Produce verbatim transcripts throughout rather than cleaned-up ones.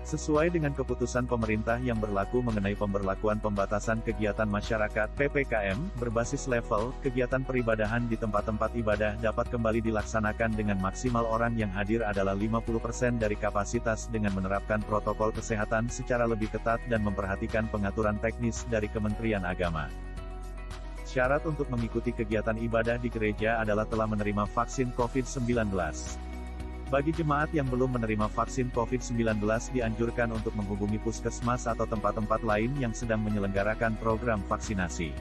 Sesuai dengan keputusan pemerintah yang berlaku mengenai pemberlakuan pembatasan kegiatan masyarakat, P P K M, berbasis level, kegiatan peribadahan di tempat-tempat ibadah dapat kembali dilaksanakan dengan maksimal orang yang hadir adalah lima puluh persen dari kapasitas dengan menerapkan protokol kesehatan secara lebih ketat dan memperhatikan pengaturan teknis dari Kementerian Agama. Syarat untuk mengikuti kegiatan ibadah di gereja adalah telah menerima vaksin covid sembilan belas. Bagi jemaat yang belum menerima vaksin covid sembilan belas dianjurkan untuk menghubungi puskesmas atau tempat-tempat lain yang sedang menyelenggarakan program vaksinasi.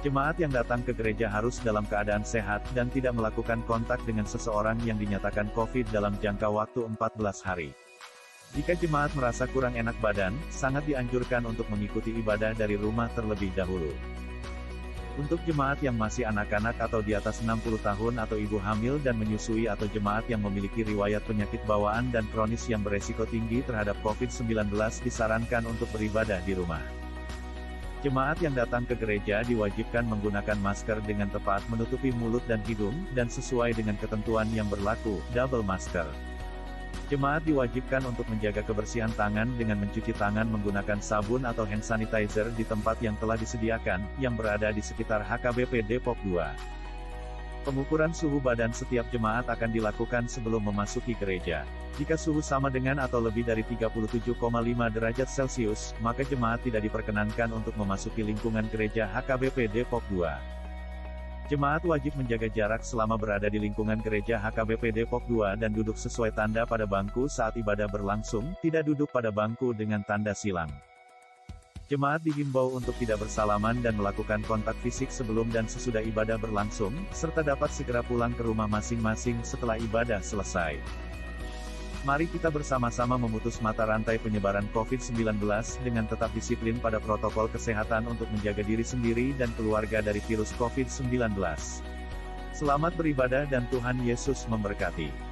Jemaat yang datang ke gereja harus dalam keadaan sehat dan tidak melakukan kontak dengan seseorang yang dinyatakan covid dalam jangka waktu empat belas hari. Jika jemaat merasa kurang enak badan, sangat dianjurkan untuk mengikuti ibadah dari rumah terlebih dahulu. Untuk jemaat yang masih anak-anak atau di atas enam puluh tahun atau ibu hamil dan menyusui atau jemaat yang memiliki riwayat penyakit bawaan dan kronis yang beresiko tinggi terhadap covid sembilan belas disarankan untuk beribadah di rumah. Jemaat yang datang ke gereja diwajibkan menggunakan masker dengan tepat menutupi mulut dan hidung, dan sesuai dengan ketentuan yang berlaku, double masker. Jemaat diwajibkan untuk menjaga kebersihan tangan dengan mencuci tangan menggunakan sabun atau hand sanitizer di tempat yang telah disediakan, yang berada di sekitar H K B P Depok dua. Pengukuran suhu badan setiap jemaat akan dilakukan sebelum memasuki gereja. Jika suhu sama dengan atau lebih dari tiga puluh tujuh koma lima derajat Celcius, maka jemaat tidak diperkenankan untuk memasuki lingkungan gereja H K B P Depok dua. Jemaat wajib menjaga jarak selama berada di lingkungan gereja H K B P Depok dua dan duduk sesuai tanda pada bangku saat ibadah berlangsung, tidak duduk pada bangku dengan tanda silang. Jemaat dihimbau untuk tidak bersalaman dan melakukan kontak fisik sebelum dan sesudah ibadah berlangsung, serta dapat segera pulang ke rumah masing-masing setelah ibadah selesai. Mari kita bersama-sama memutus mata rantai penyebaran covid sembilan belas dengan tetap disiplin pada protokol kesehatan untuk menjaga diri sendiri dan keluarga dari virus covid sembilan belas. Selamat beribadah dan Tuhan Yesus memberkati.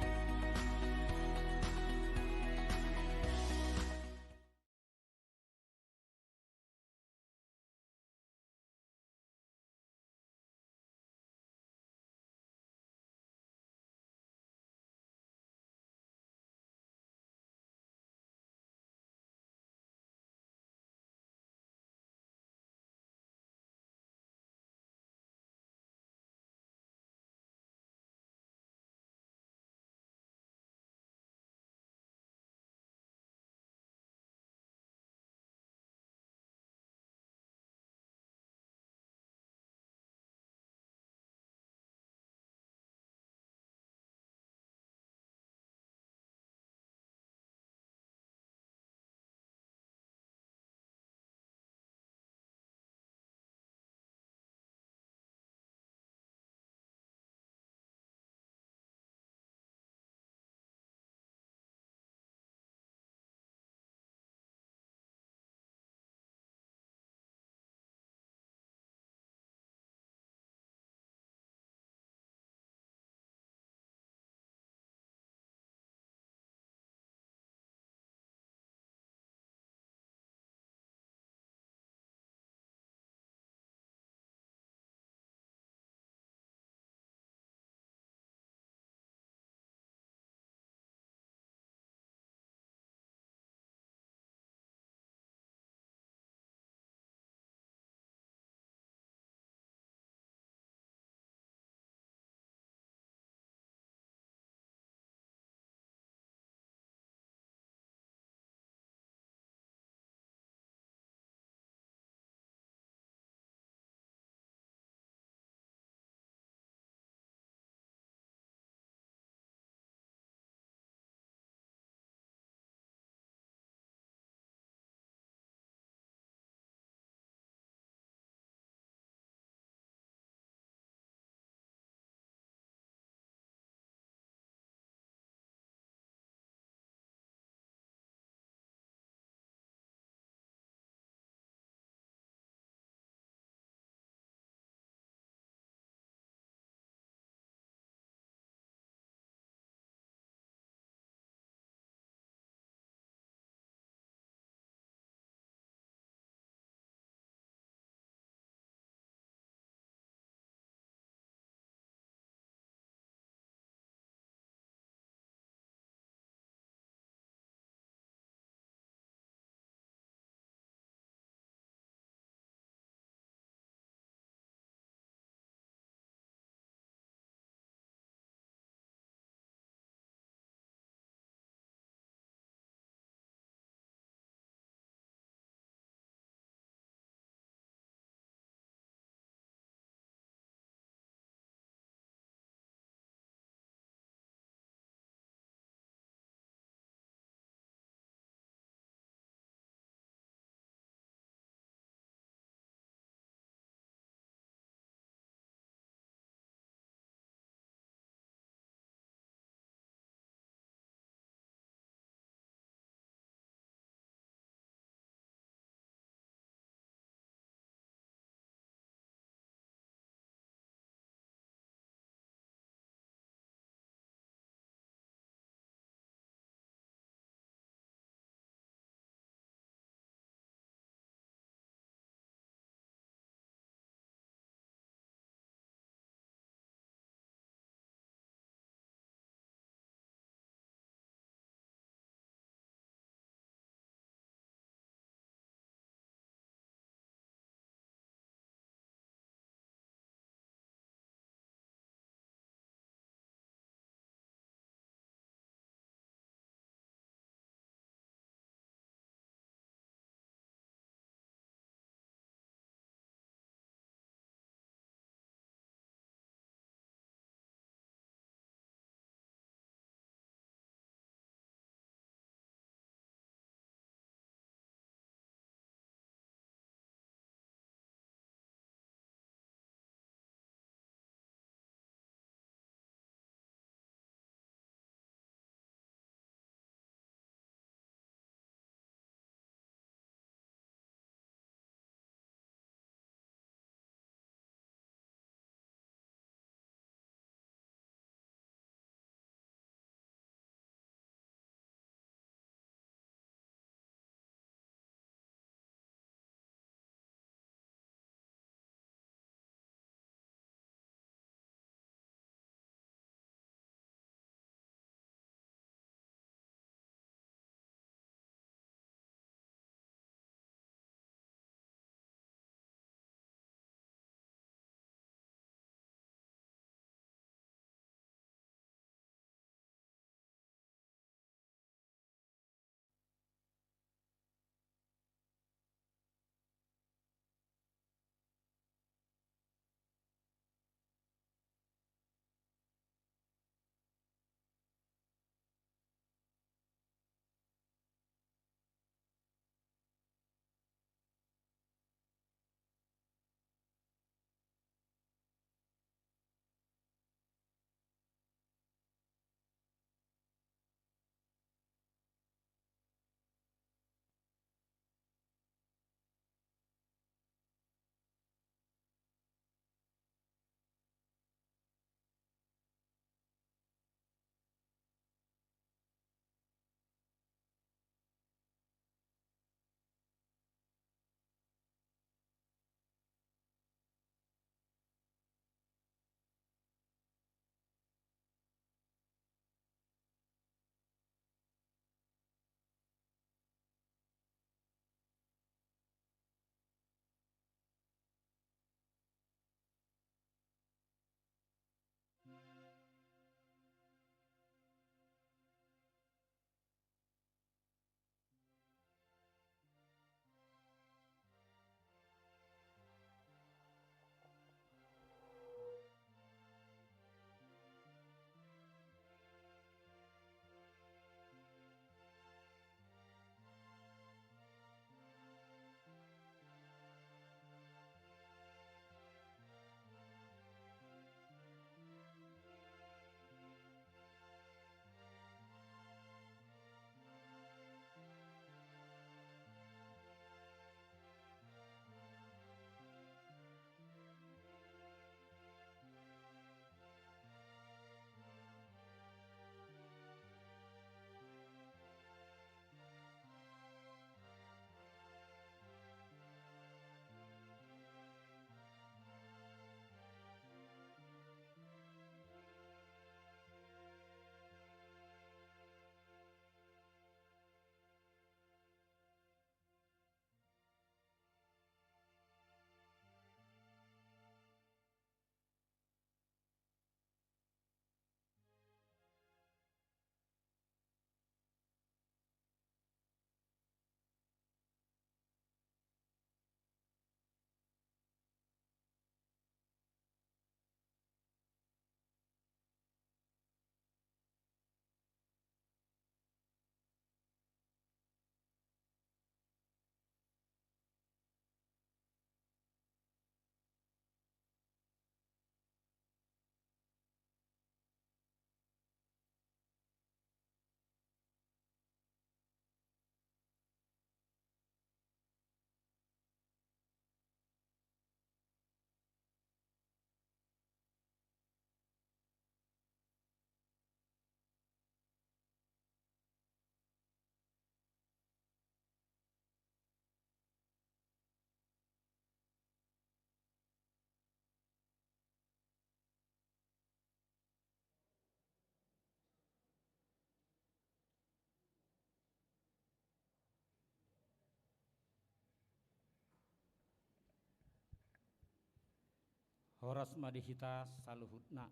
Horas ma di hita saluhutna.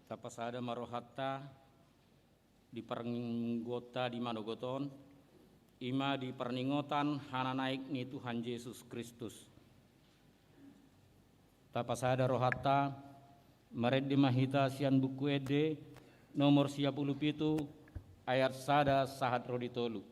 Tapasada ma rohanta di parmingguonta di manogot on, i ma di parningotan hananaek ni Tuhan Jesus Kristus. Tapasada rohanta, marende ma hita sian Buku Ende nomor sia pulu pitu, ayat sada sahat ro di tolu.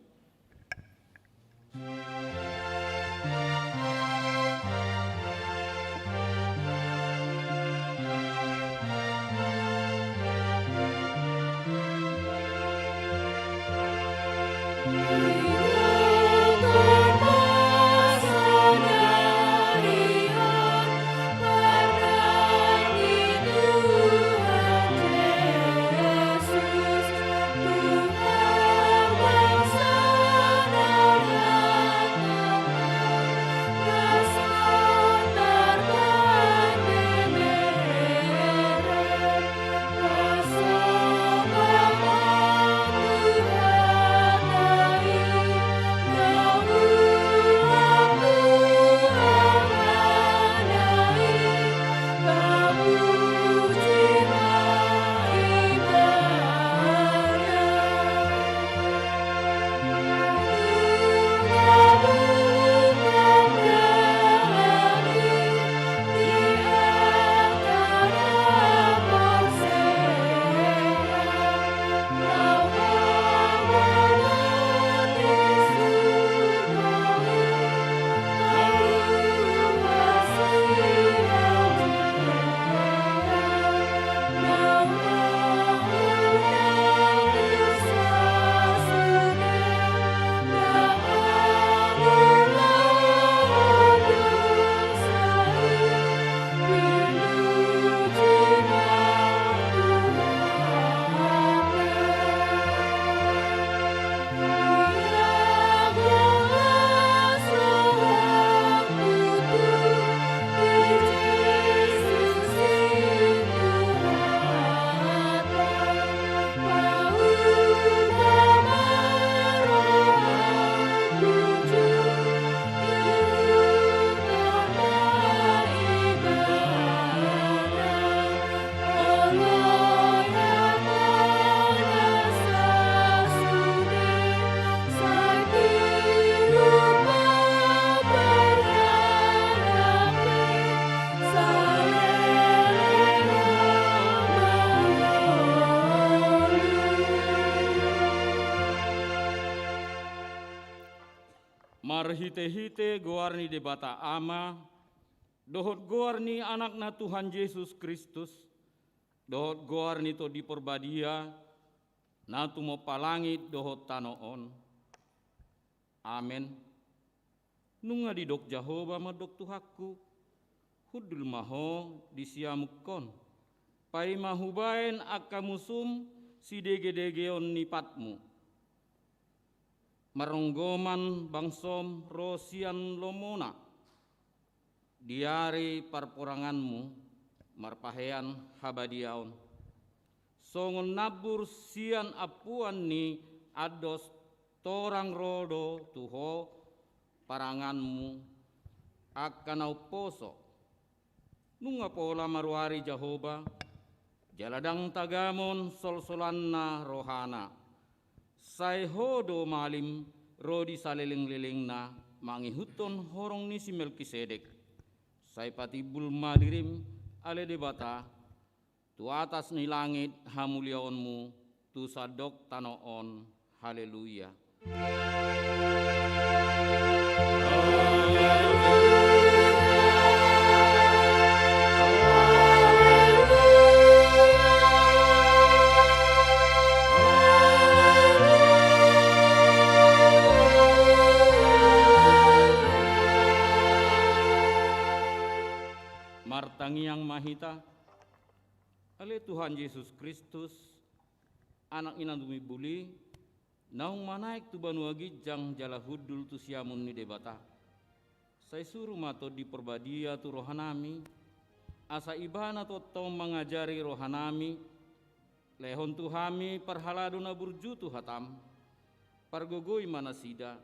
Marhitehite goar ni Debata Ama, dohot goar ni Anakna Tuhan Jesus Kristus, dohot goar ni Tondi Porbadia, na tumompa langit dohot tano on. Amen. Nunga didok Jahowa mandok Tuhanku: Hundul ma ho di siamunhon, paima hubahen angka musum sidegedegeon ni patmu. Marronggoman bangsom ro sian lomona, di ari parporanganmu marpahean habadiaon. Songon nambur sian ampuan ni andos torang ro do tu ho paranganmu angka na umposo. Nunga pola maruari Jahowa, jala ndang tagamon solsolanna rohana. Sai ho do malim ro di salelenglelengna mangihuthon horong ni si Melkisedek. Sai patimbul ma dirim, ale Debata, tu atas ni langit hamuliaonmu tu sandok tano on. Haleluya. Martangiang ma hita. Ale Tuhan Jesus Kristus, Anak ni na tumimbul i, naung manaek tu banua ginjang jala hundul tu siamun ni Debata, sai suru ma Tondi Porbadia tu rohanami, asa Ibana tongtong mangajari rohanami. Lehon tu hami parhalado na burju tu hatam. Pargogoi ma nasida,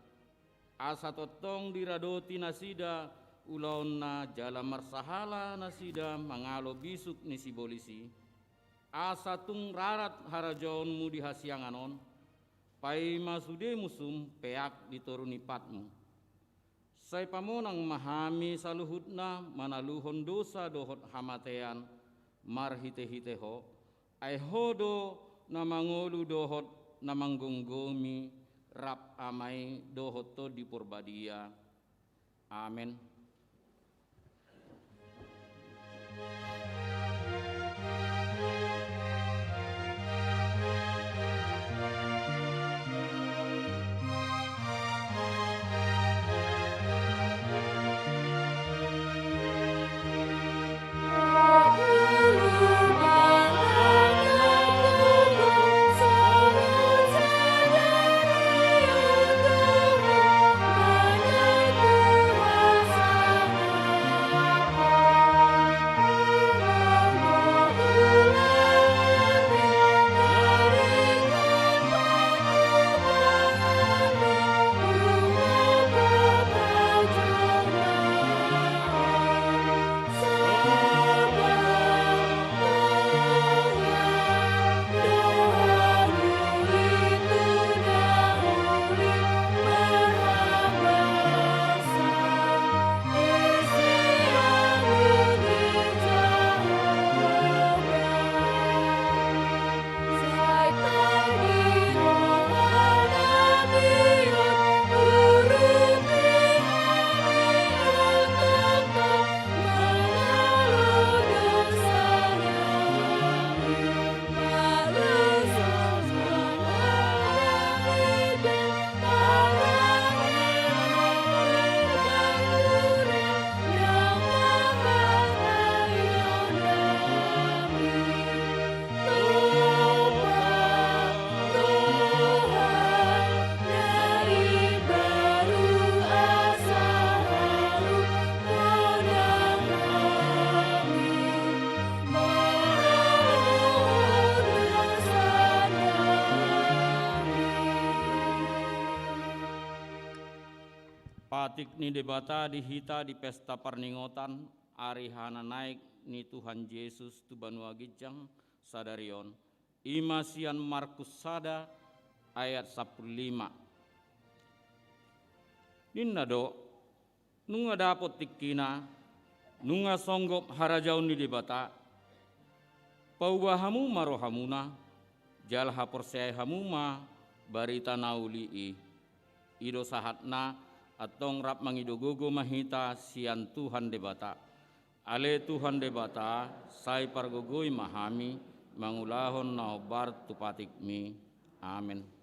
Asa tongtong diradoti nasida ulaonna jala marsahala nasida mangalo bisuk ni sibolis i, asa tung rarat harajaonmu di hasiangan on, paima sude musum peak di toru ni patmu. Sai pamonang ma hami saluhutna manaluhon dosa dohot hamatean marhitehite Ho, ai Ho do na mangolu dohot na manggomgomi rap Ama i dohot Tondi Porbadia. Amen. Patik ni Debata di hita di pesta parningotan ari hananaek ni Tuhan Jesus tu banua ginjang sadari on, i ma sian Markus sada ayat sampulu lima. Ninna do, nunga dapot tingkina, nunga songgop harajaon ni Debata, pauba hamu ma rohamuna, jala haporseai hamu ma barita na uli i. I do sahatna, antong rap mangido gogo ma hita sian Tuhan Debata. Ale Tuhan Debata, sai pargogoi ma hami mangulahon na hombar tu patikmi. Amen.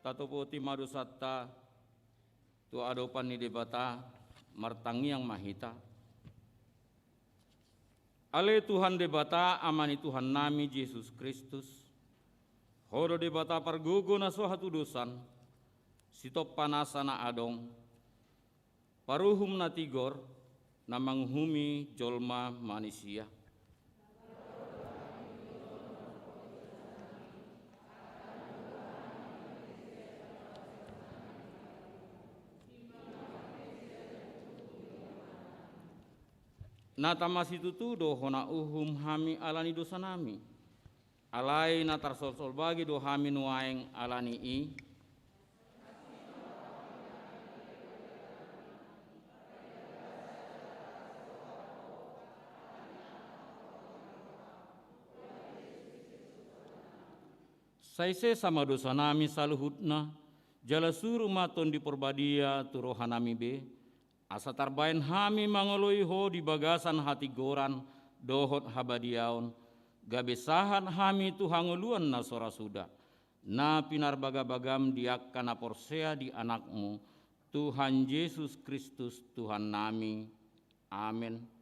Patopoti ma dosanta tu adopan ni Debata. Martangiang ma hita. Ale Tuhan Debata, Ama ni Tuhannami Jesus Kristus, Ho do Debata pargogo na so hatudosan, sitompa nasa na adong, paruhum na tigor, na manguhumi jolma manisia. Na tama situtu do hona uhum hami ala ni dosanami. Alai na tarsolsol bagi do hami nuaeng ala ni i. Sai sesa ma dosanami saluhutna, jala suru ma Tondi Porbadia tu rohanami be, asa tarbaen hami mangoloi Ho di bagasan hatigoran dohot habadiaon, gabe sahat hami tu hangoluan na so ra suda, na pinarbagabagam di angka na porsea di Anakmu, Tuhan Jesus Kristus Tuhannami. Amen.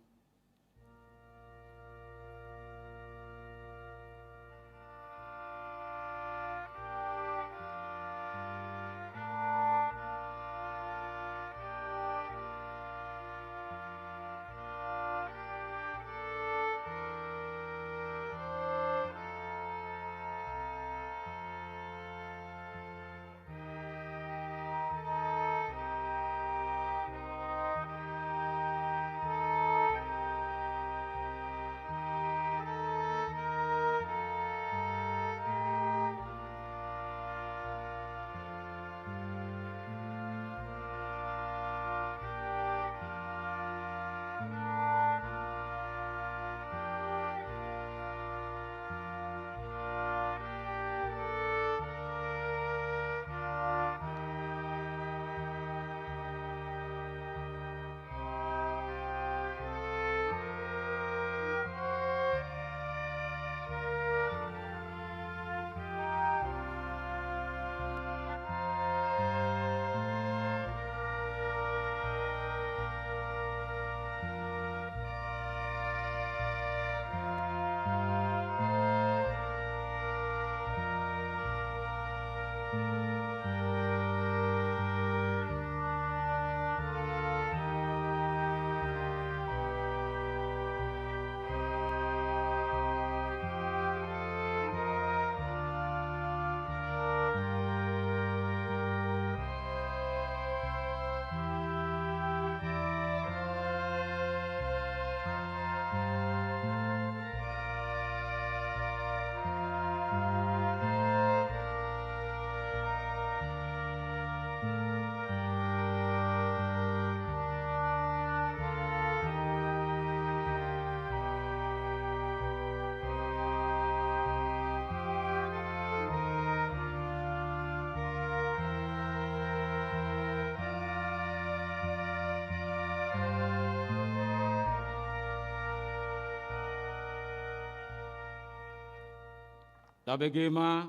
Tabege ma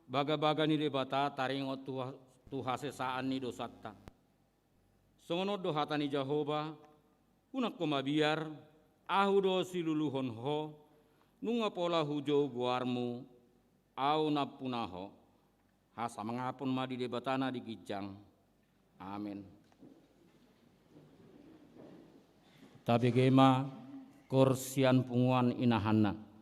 bagabaga ni Debata taringot tu ha-, tu hasesaan ni dosanta. Songon on do hata ni Jahowa: Unang ho mabiar, Ahu do siluluhon ho, nunga pola hujou goarmu, Ahu nampuna ho. Hasangapon ma di Debata na di ginjang. Amen. Tabege ma koor sian punguan inahanna.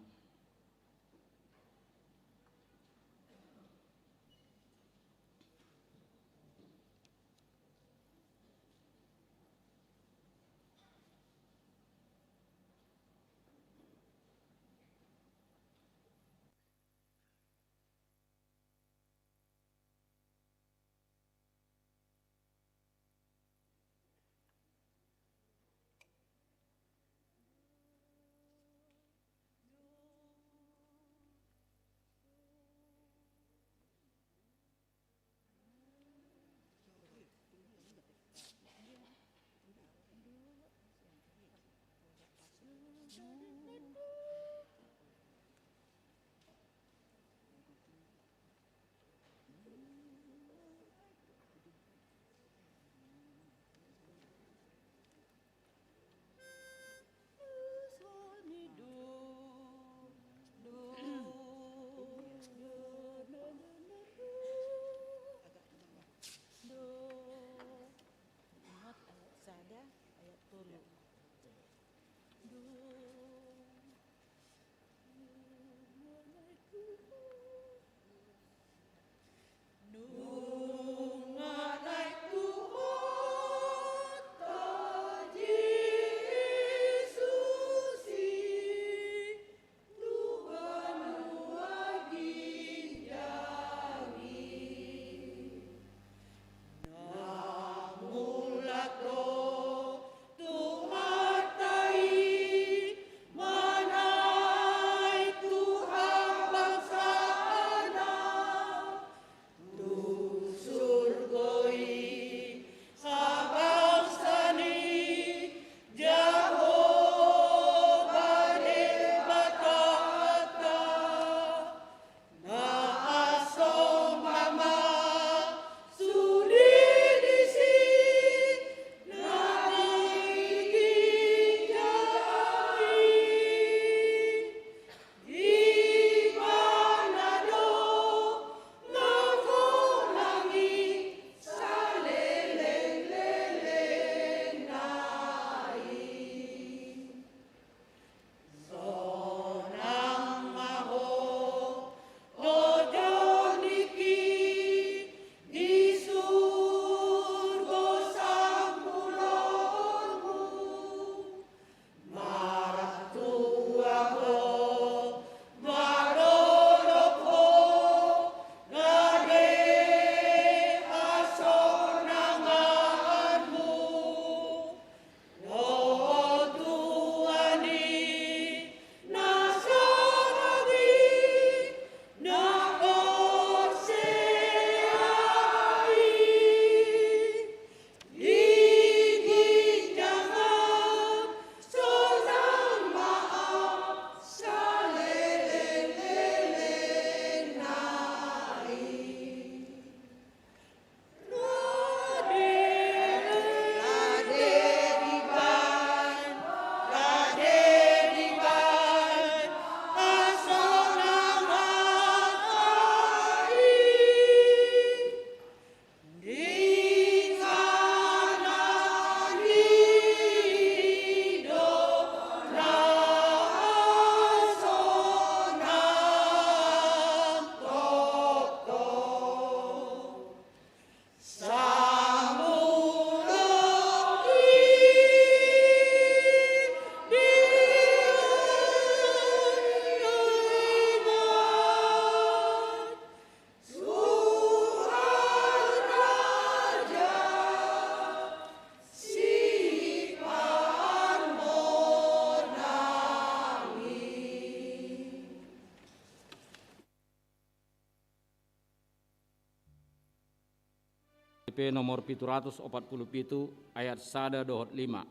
P nomor pitu ratus opat pulu pitu, ayat sada dohot lima.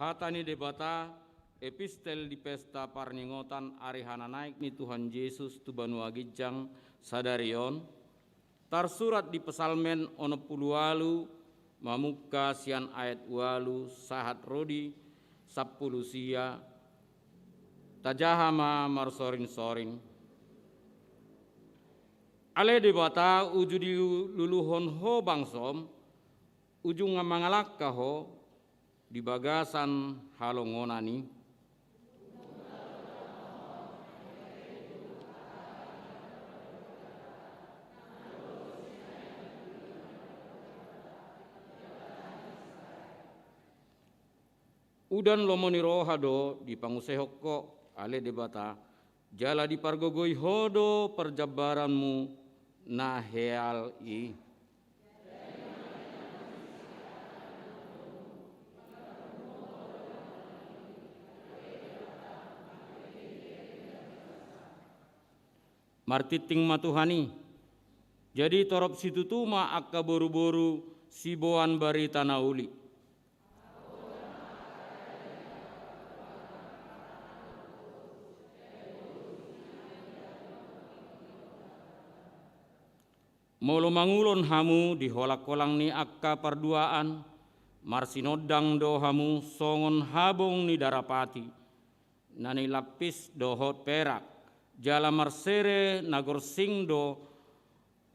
Hata ni Debata, epistel di pesta parningotan ari hananaek ni Tuhan Jesus tu banua ginjang sadari on, tarsurat di Psalmen onom pulu ualu, mamungka sian ayat ualu sahat ro di sampulu sia. Tajaha ma marsorinsorin. Ale Debata, uju diluluhon Ho bangsoM, uju nga mangalangka Ho di bagasan halongonan i. Udan lomo ni roha do dipanguasehon Ho, ale Debata, jala dipargogoi Ho do parjambaranMu na heal i. Martingting ma Tuhan i. Jadi torop situtu ma angka boruboru siboan barita na uli. Molo mangulon hamu di holangholang ni angka parduaan, marsinondang do hamu songon habong ni darapati, na nilampis dohot perak, jala marsere na gorsing do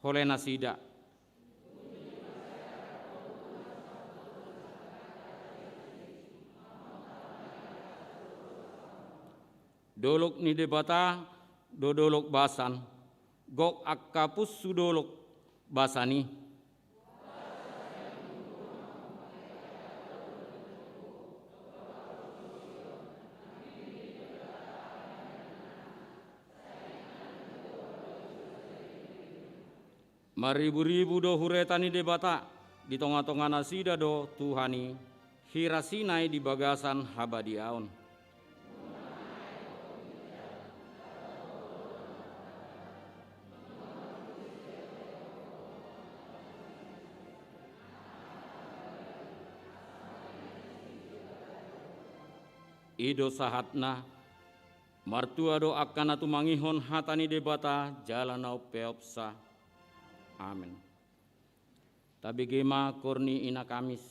holenasida. Dolok ni Debata do dolok Basan, gok angka punsu dolok Basan i. Marriburibu do hureta ni Debata, di tongatonganasida do Tuhan i, hira Sinai di bagasan habadiaon. I do sahatna. Martua do angka na tumangihon hata ni Debata jala na umpeopsa. Amen. Tabege ma koor ni Ina Kamis.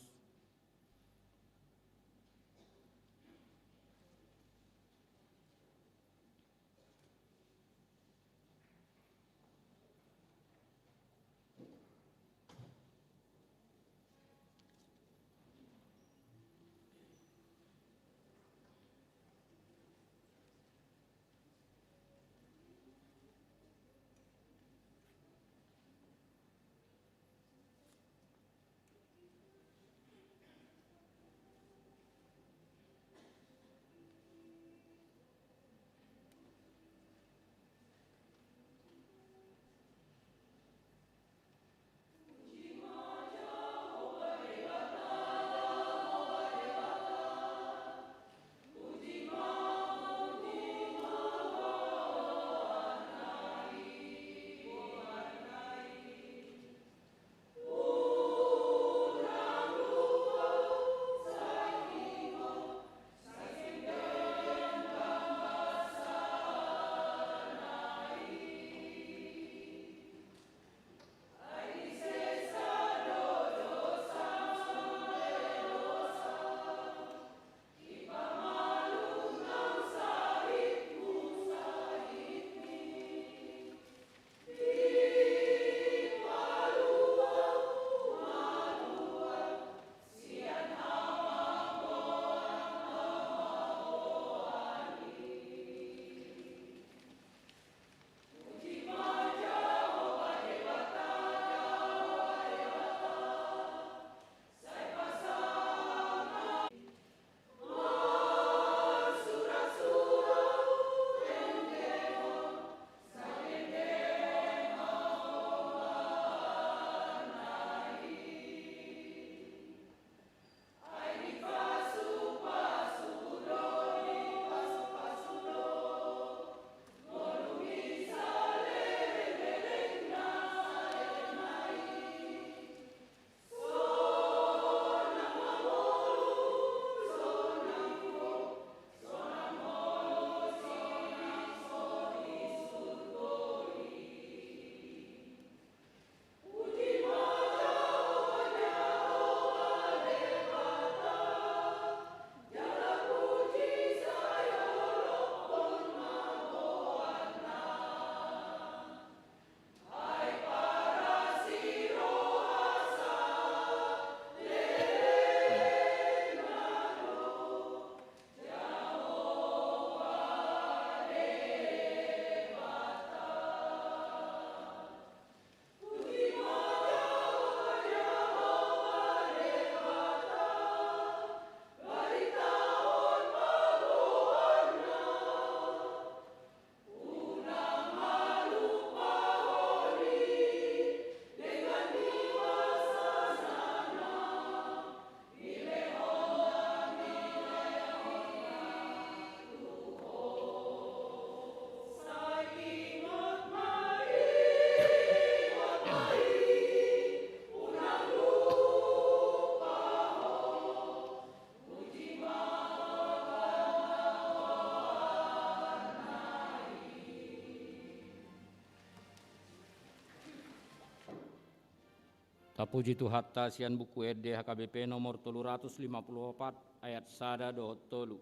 Tapuji Tuhanta sian Buku Ende H K B P nomor tolu ratus lima puluh opat ayat sada dohot tolu.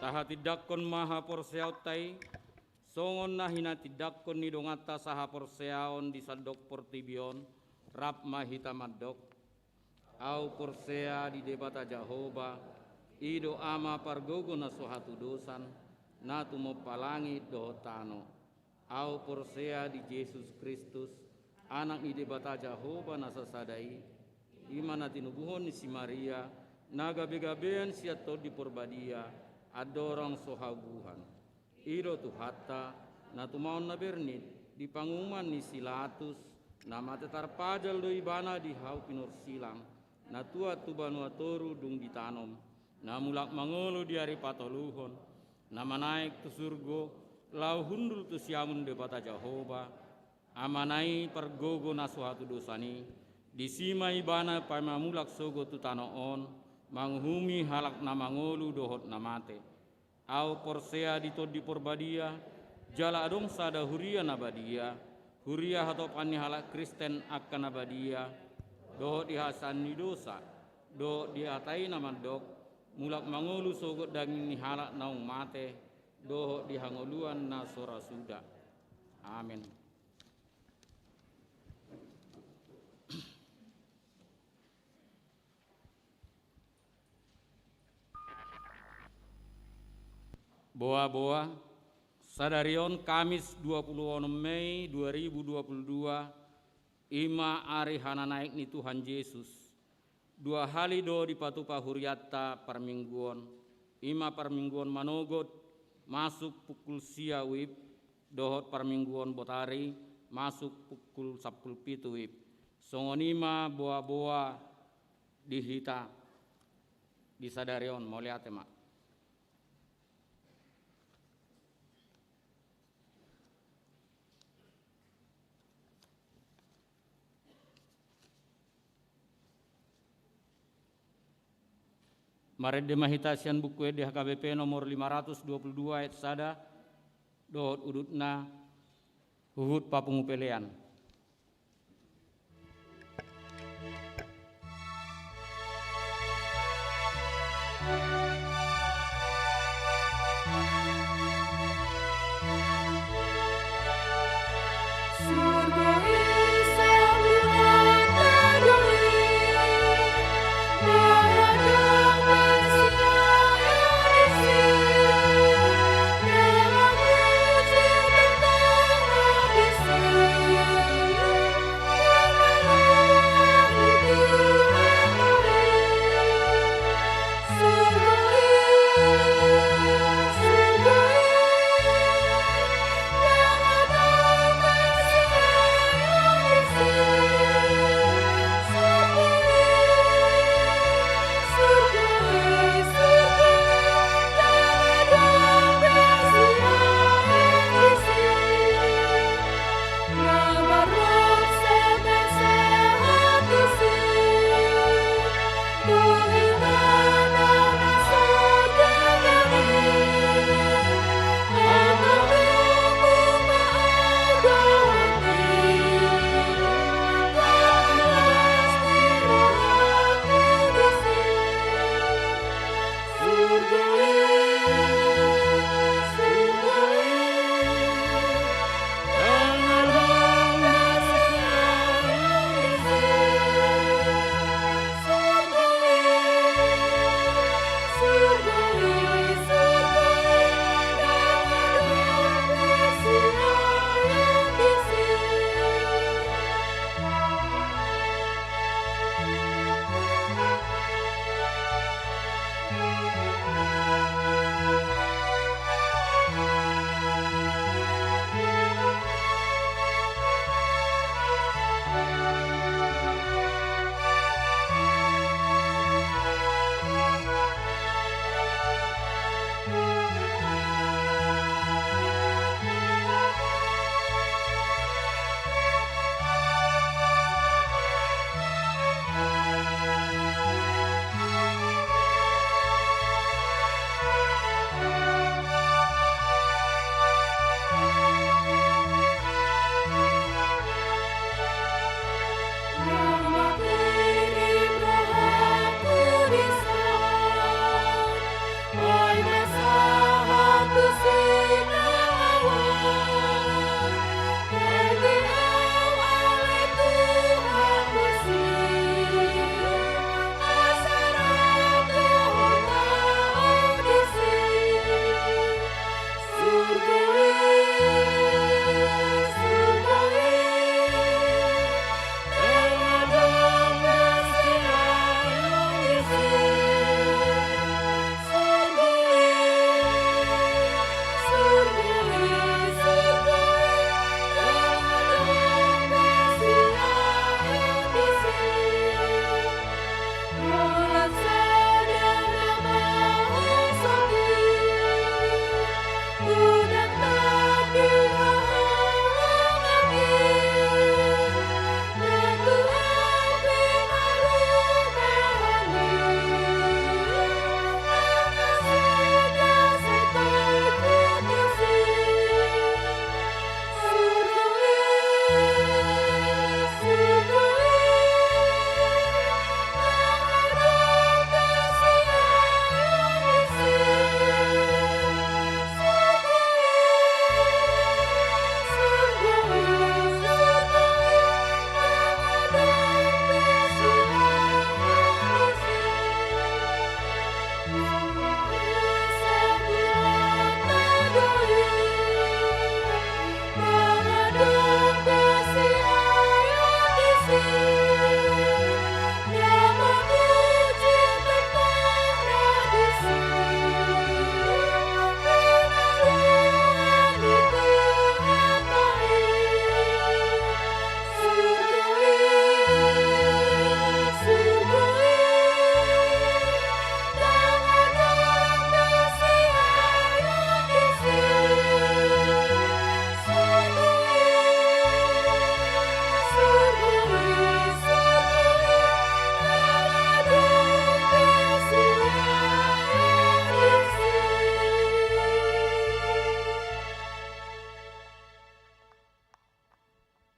Tahatindangkon ma haporseaonta i, songon na hinatindangkon ni donganta sahaporseaon di sandok portibi on, rap ma hita mandok. Ahu porsea di Debata Jahowa, i do Ama pargogo na so hatudosan, na tumompa langit dohot tano. Ahu porsea di Jesus Kristus, Anak ni Debata Jahowa na sasada i, i ma na tinubuhon ni si Maria, na gabegabean sian Tondi Porbadia, andorang so haubuhan. I do Tuhanta, na tumaon na bernit, di panguhuman ni si Latus, na mate tarpajal do ibana di hau pinorsilang, na tuat tu banua toru dung ditanom, na mulak mangolu di ari patoluhon, na manaek tu surgo, laho hundul tu siamun Debata Jahowa, Amana i pargogo na so hatudosan i, disi ma ibana paima mulak sogot tu tano on, manguhumi halak na mangolu dohot na mate. Ahu porsea di Tondi Porbadia, jala adong sada huria na badia, huria hatopan ni halak Kristen angka na badia, dohot di hasesaan ni dosa, dohot di hata i na mandok, mulak mangolu sogot daging ni halak naung mate, dohot di hangoluan na so ra suda. Amen. Boa-boa, sadari on Kamis dua pulu onom Mei dua ribu dua pulu dua, i ma ari hananaek ni Tuhan Jesus. Dua hali do dipatupa hurianta parmingguon, i ma parmingguon manogot masuk pukul sia wib, dohot parmingguon botari masuk pukul sampulu pitu wib. Songon i ma boa-boa di hita di sadari on, mauliate ma. Marende ma hita sian Buku Ende H K B P nomor lima ratus dua pulu dua ayat sada, dohot udutna, huhut papungu pelean.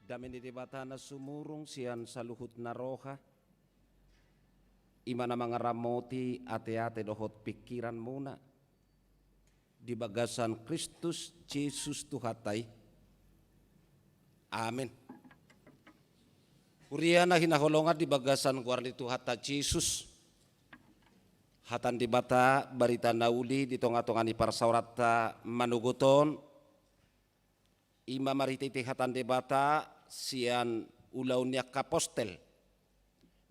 Dame ni Debata na sumurung sian saluhut na roha, i ma na mangaramoti ateate dohot pingkiranmuna di bagasan Kristus Jesus Tuhanta i. Amen. Huria na hinaholongan di bagasan goar ni Tuhanta Jesus, hata ni Debata barita na uli di tongatonga ni parsaoranta manogot on, i ma marhitehite hata ni Debata sian Ulaon ni angka Apostel,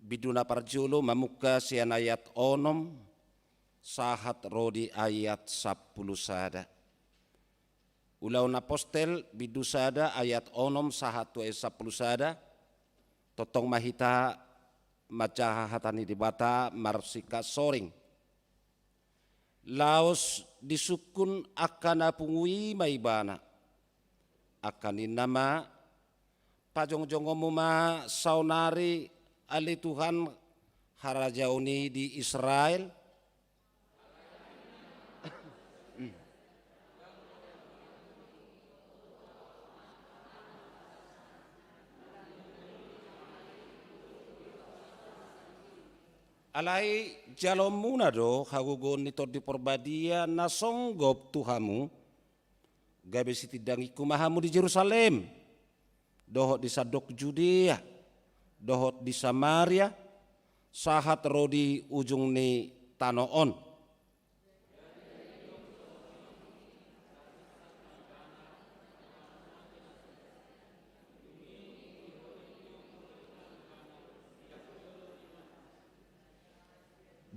bindu na parjolo, mamungka sian ayat onom sahat ro di ayat sampulu sada. Ulaon Apostel, bindu sada, ayat onom sahat tu ayat sampulu sada. Tongtong ma hita manjaha hata ni Debata marsingkat soring. Laos disungkun angka na pungu i ma ibana, angka ninna ma: Pajongjongonmu ma saonari, ale Tuhan, harajaon i di Israel. Alai jaloonmuna do hagogoon ni Tondi Parbadia na songgop tu hamu, gabe sitindangingku ma hamu di Jerusalem, dohot di sandok Judea, dohot di Samaria, sahat ro di ujung ni tano on.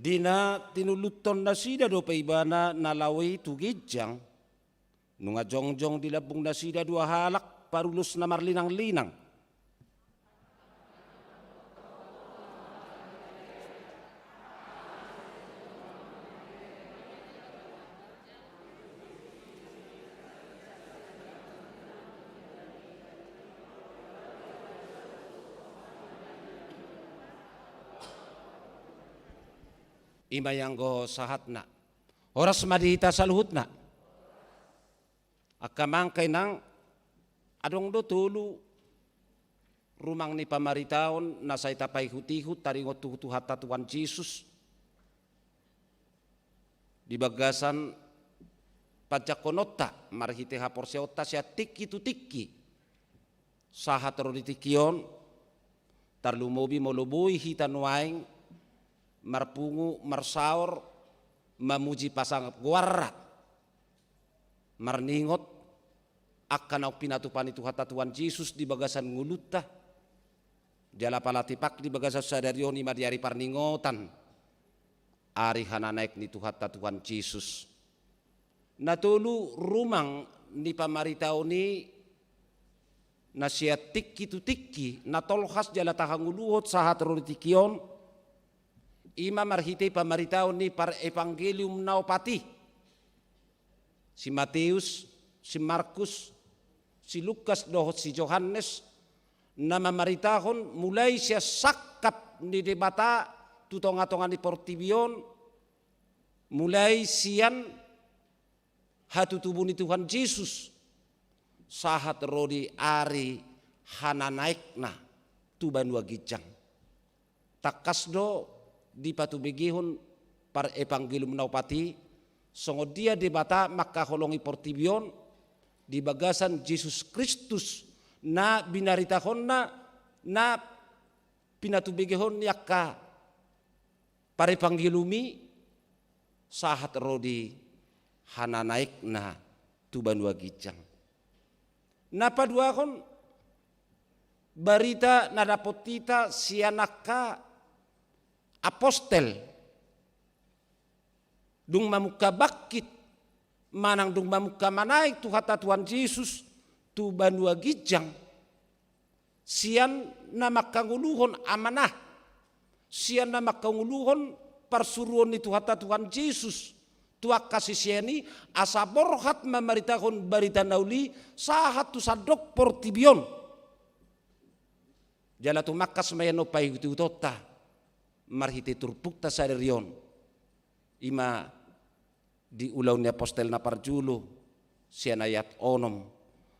Di na tinuluthon nasida dope ibana na laho i tu ginjang, nunga jongjong di lambung nasida dua halak parulos na marlinanglinang. I ma ianggo sahatna. Horas ma di hita saluhutna. Angka amang, angka inang, adong do tolu rumang ni pamaritaon na sai tapaihutihut taringot tu Tuhanta Tuhan Jesus di bagasan panjangkononta marhite haporseaonta sian tingki tu tingki sahat ro di tingki on, tarlumobi molo boi hita nuaeng marpungu, marsaor, mamuji pasangap goarna, marningot angka naung pinatupa ni Tuhanta Tuhan Jesus di bagasan ngolunta, jala pala tipak di bagasan sadari on, i ma di ari parningotan, ari hananaek ni Tuhanta Tuhan Jesus. Na tolu rumang ni pamaritaon i na sian tingki tu tingki na tolhas jala tahangoluhon sahat ro di tingki on, i ma marhite pamaritaon ni parevangelium na opat i, si Mateus, si Markus, si Lukas dohot si Johannes, na mamaritahon mulai sian sangkap ni Debata tu tongatonga ni portibi on, mulai sian hatutubu ni Tuhan Jesus sahat ro di ari hananaekna tu banua ginjang. Tangkas do dipatubegehon parevangelium na opat i, songon dia Debata mangkaholongi portibi on di bagasan Jesus Kristus na binaritahonna, na pinatubegehon ni angka parevangelium i sahat ro di hananaekna tu banua ginjang. Na paduahon, barita na dapot hita sian angka apostel, dung mamungka bangkit manang dung mamungka manaek Tuhanta Tuhan Jesus tu banua ginjang, sian na mangkangoluhon amanah, sian na mangkangoluhon parsuruon ni Tuhanta Tuhan Jesus tu angka sisean i, asa borhat mamaritahon barita na uli sahat tu sandok portibi on. Jala tumangkas ma ia on paihutihutonta marhite turpukta sadari on, i ma di Ulaon ni Apostel na parjolo, sian ayat onom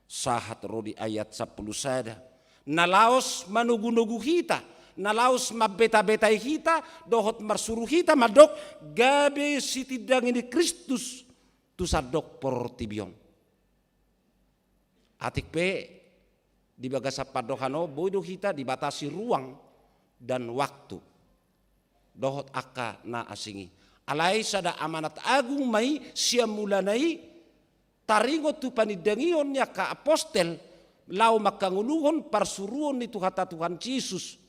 sahat ro di ayat sampulu sada. Na laos manogunogu hita, na laos mambetabetai hita, dohot marsuru hita mandok gabe sitindangi ni Kristus tu sandok portibi on. Atik pe di bagasan pandohan on boi do hita dibatasi ruang dan waktu dohot angka na asing i. Alai sada amanat agung ma i sian mulana i, taringot tu panindangion ni angka apostel laho mangkangoluhon parsuruon ni Tuhanta Tuhan Jesus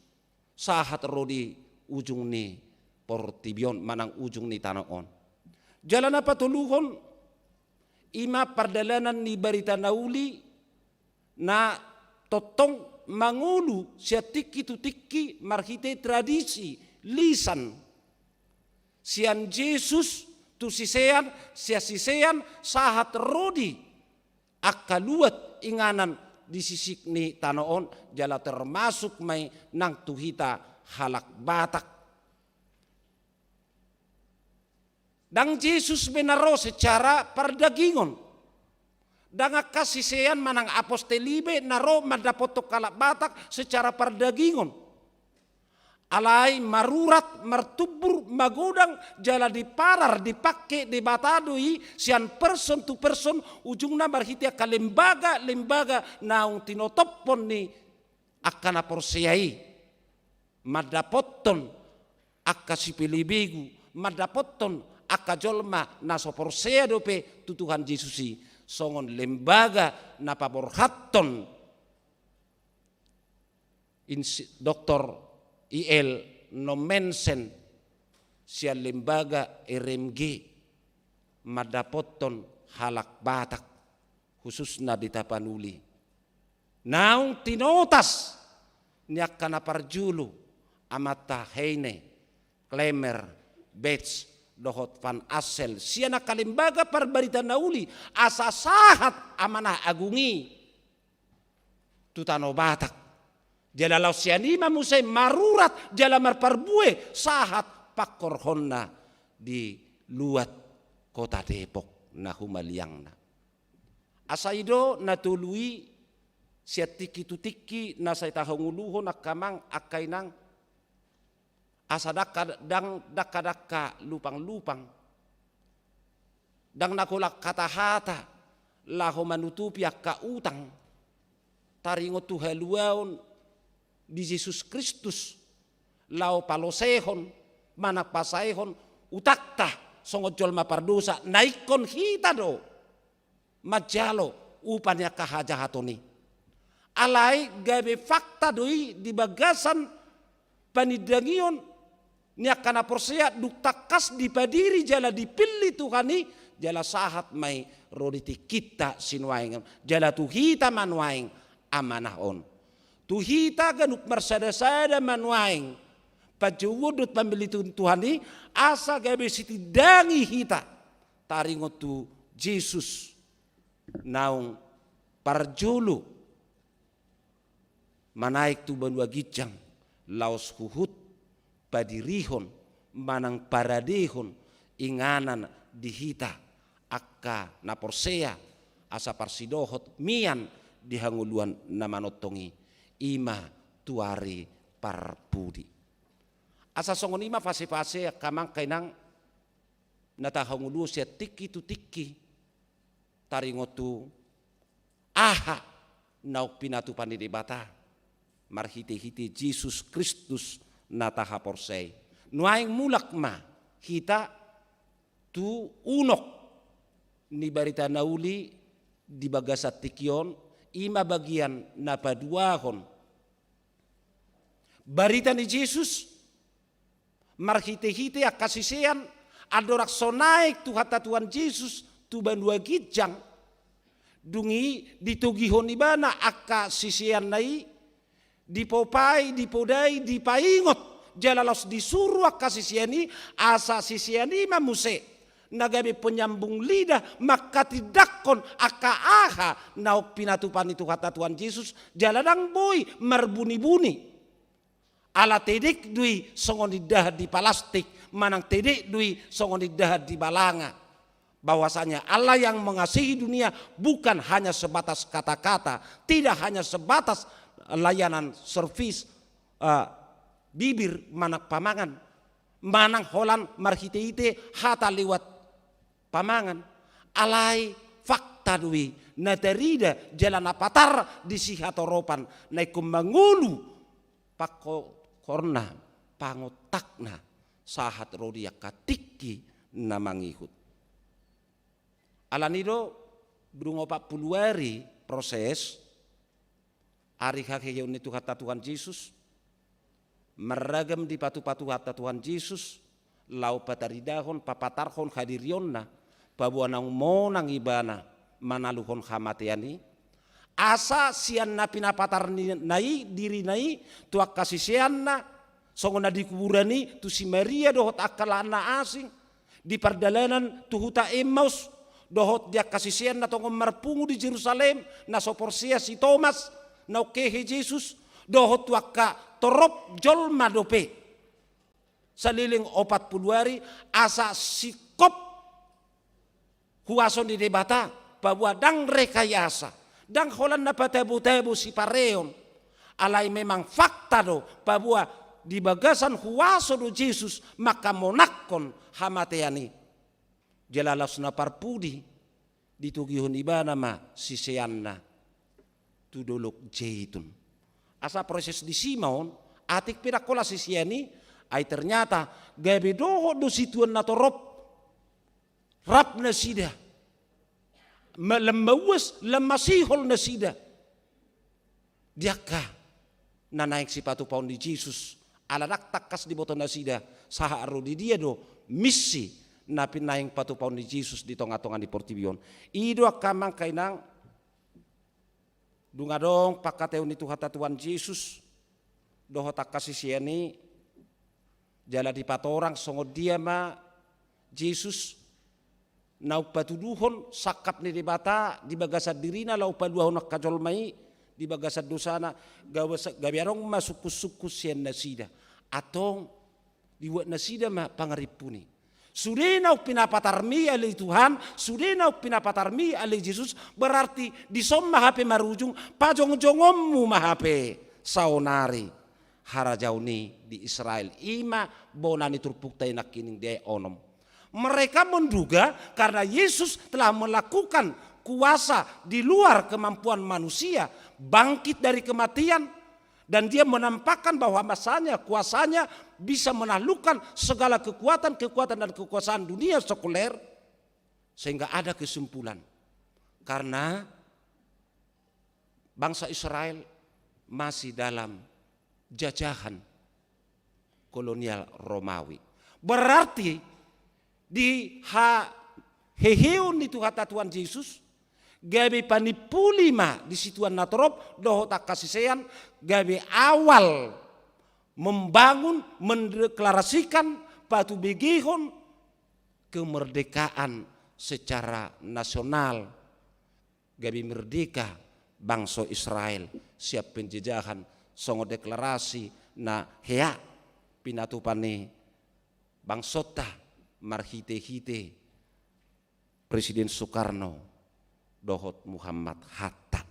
sahat ro di ujung ni portibi on manang ujung ni tano on. Jala na patoluhon, i ma pardalanan ni barita na uli na tongtong mangolu sian tingki tu tingki marhite tradisi lisan, sian Jesus tu sisean, sian sisean sahat ro di angka luat inganan di sisik ni tano on, jala termasuk ma i nang tu hita halak Batak. Ndang Jesus be na ro secara pardagingon. Ndang angka sisean manang apostel i be na ro mandapothon halak Batak secara pardagingon. Alai marurat, martumbur, magodang, jala diparar, dipangke Debata do i sian person tu person, ujungna marhite angka lembaga-lembaga naung tinotophon ni angka na porsea i, mandapothon angka sipelebegu, mandapothon angka jolma na so porsea dope tu Tuhan Jesus i, songon lembaga na paborhathon Insi-, Doktor I L Nommensen sian lembaga R M G mandapothon halak Batak, khususna di Tapanuli. Naung tinotas ni angka na parjolo, amanta Heine, Clement, Betz, dohot Van Assel, sian angka lembaga parbarita na uli, asa sahat amanah agung i tu tano Batak. Jala laos sian i ma muse marurat jala marparbue sahat pangkorhonna di luat kota Depok na humaliangna. Asa i do na tolu i sian tingki tu tingki na sai tahangoluhon angka amang angka inang, asa dangka-, dang-, dangka-dangka lupang-lupang. Ndang na holan hata-hata laho manutupi angka utang taringot tu haluaon di Jesus Kristus, laho palosehon manang pasaehon utangta songon jolma pardosa, na ingkon hita do manjalo upa ni angka hajahaton i. Alai gabe fakta do i di bagasan panindangion ni angka na porsea, dung tangkas dipadiri jala dipillit Tuhan i, jala sahat ma i ro di tingkinta sinuaeng on, jala tu hita ma nuaeng amanah on. Tu hita ganup marsada-sada ma nuaeng panjouon dohot pamilliton Tuhan i, asa gabe sitindangi hita taringot tu Jesus naung parjolo manaek tu banua ginjang, laos huhut padirihon manang paradehon inganan di hita angka na porsea, asa parsidohot mian di hangoluan na manongtong i, i ma tu ari parpudi. Asa songon i ma fase-fase angka amang angka inang na tahangoluhon sian tingki tu tingki, taringot tu aha naung pinatupa ni Debata marhite-hite Jesus Kristus na tahaporsea i. Nuaeng mulak ma hita tu unok ni barita na uli di bagasan tingki on, i ma bagian na paduahon. Barita ni Jesus marhite-hite angka sisean, andorang so naek Tuhanta Tuhan Jesus tu banua ginjang, dung i ditogihon ibana angka siseanna i, dipopai, dipodai, dipaingot, jala laos disuru angka sisean i, asa sisean i ma muse na gabe penyambung lidah mangkatindangkon angka aha naung pinatupa ni Tuhanta Tuhan Jesus, jala ndang boi marbuni-buni. Ala tedek do i songon indahan di palastik, manang tedek do i songon indahan di balanga. Bahwasanya Allah yang mengasihi dunia bukan hanya sebatas kata-kata, tidak hanya sebatas layanan servis, eh, bibir manang pamangan, manang holan marhite-hite hata lewat pamangan. Alai fakta do i na tarida jala na patar di sihatoropan na ingkon mangolu pangkorhonna, pangontakna sahat ro di angka tingki na mangihut. Alani do, dung opat pulu ari proses, ari haheheon ni Tuhanta Tuhan Jesus, marragam dipatupa Tuhanta Tuhan Jesus, laho pataridahon, papatarhon hadirionna, paboa naung monang ibana manaluhon hamatean i, asa sian na pinapatar ni, na i, dirina i, tu angka siseanna, songon na di kuburan i, tu si Maria dohot angka na asing, di pardalanan tu huta Emmaus, dohot di angka sisean na tongon marpungu di Jerusalem, na so porsea si Tomas, naung hehe Jesus, dohot tu angka torop jolma dope saleleng opat pulu ari, asa singkop huaso ni Debata, paboa ndang rekayasa, ndang holan na patabo-tabo sipareon. Alai memang fakta do, paboa di bagasan huaso do Jesus mangkamonangkon hamatean i. Jala laos na parpudi, ditogihon ibana ma siseanna tu Dolok Jeitun. Asa proses disi ma on, atik pe ndang holan sisean i, ai ternyata gabe dohot do situan na torop rap nasida, ma-, lam mauas, lam masihol nasida di angka na naeng sipatupaon ni Jesus, ala ndang tangkas diboto nasida sahat ro di dia do misi na pinaeng patupaon ni Jesus di tonga-tonga ni portibi on. I do angka amang, angka inang, dung adong pangkataion ni Tuhanta Tuhan Jesus dohot angka sisean i, jala dipatorang songon dia ma Jesus naung patuduhon sangkap ni Debata di bagasan dirina laho paluahon angka jolma i di bagasan dosana, gabe sa-, gabe adong ma sungkun-sungkun sian nasida. Antong dibuat nasida ma pangarimpun i. Sude naung pinapatarmi ale Tuhan, sude naung pinapatarmi ale Jesus, berarti dison ma hape marujung, pajongjongonmu ma hape saonari harajaon i di Israel. I ma bona ni turpukta i nangkining di ayat onom. Mereka menduga karena Yesus telah melakukan kuasa di luar kemampuan manusia, bangkit dari kematian, dan dia menampakkan bahwa masanya, kuasanya bisa menaklukkan segala kekuatan, kekuatan dan kekuasaan dunia sekuler, sehingga ada kesimpulan. Karena bangsa Israel masih dalam jajahan kolonial Romawi. Berarti di ha-, heheon ni Tuhanta Tuhan Jesus, gabe panimpuli ma di situan na torop dohot angka sisean, gabe awal membangun, mendeklarasikan, patubegehon kemerdekaan secara nasional. Gabe merdeka bangso Israel sian penjajahan, songon deklarasi na hea pinatupa ni bangsonta marhite-hite Presiden Soekarno dohot Muhammad Hatta.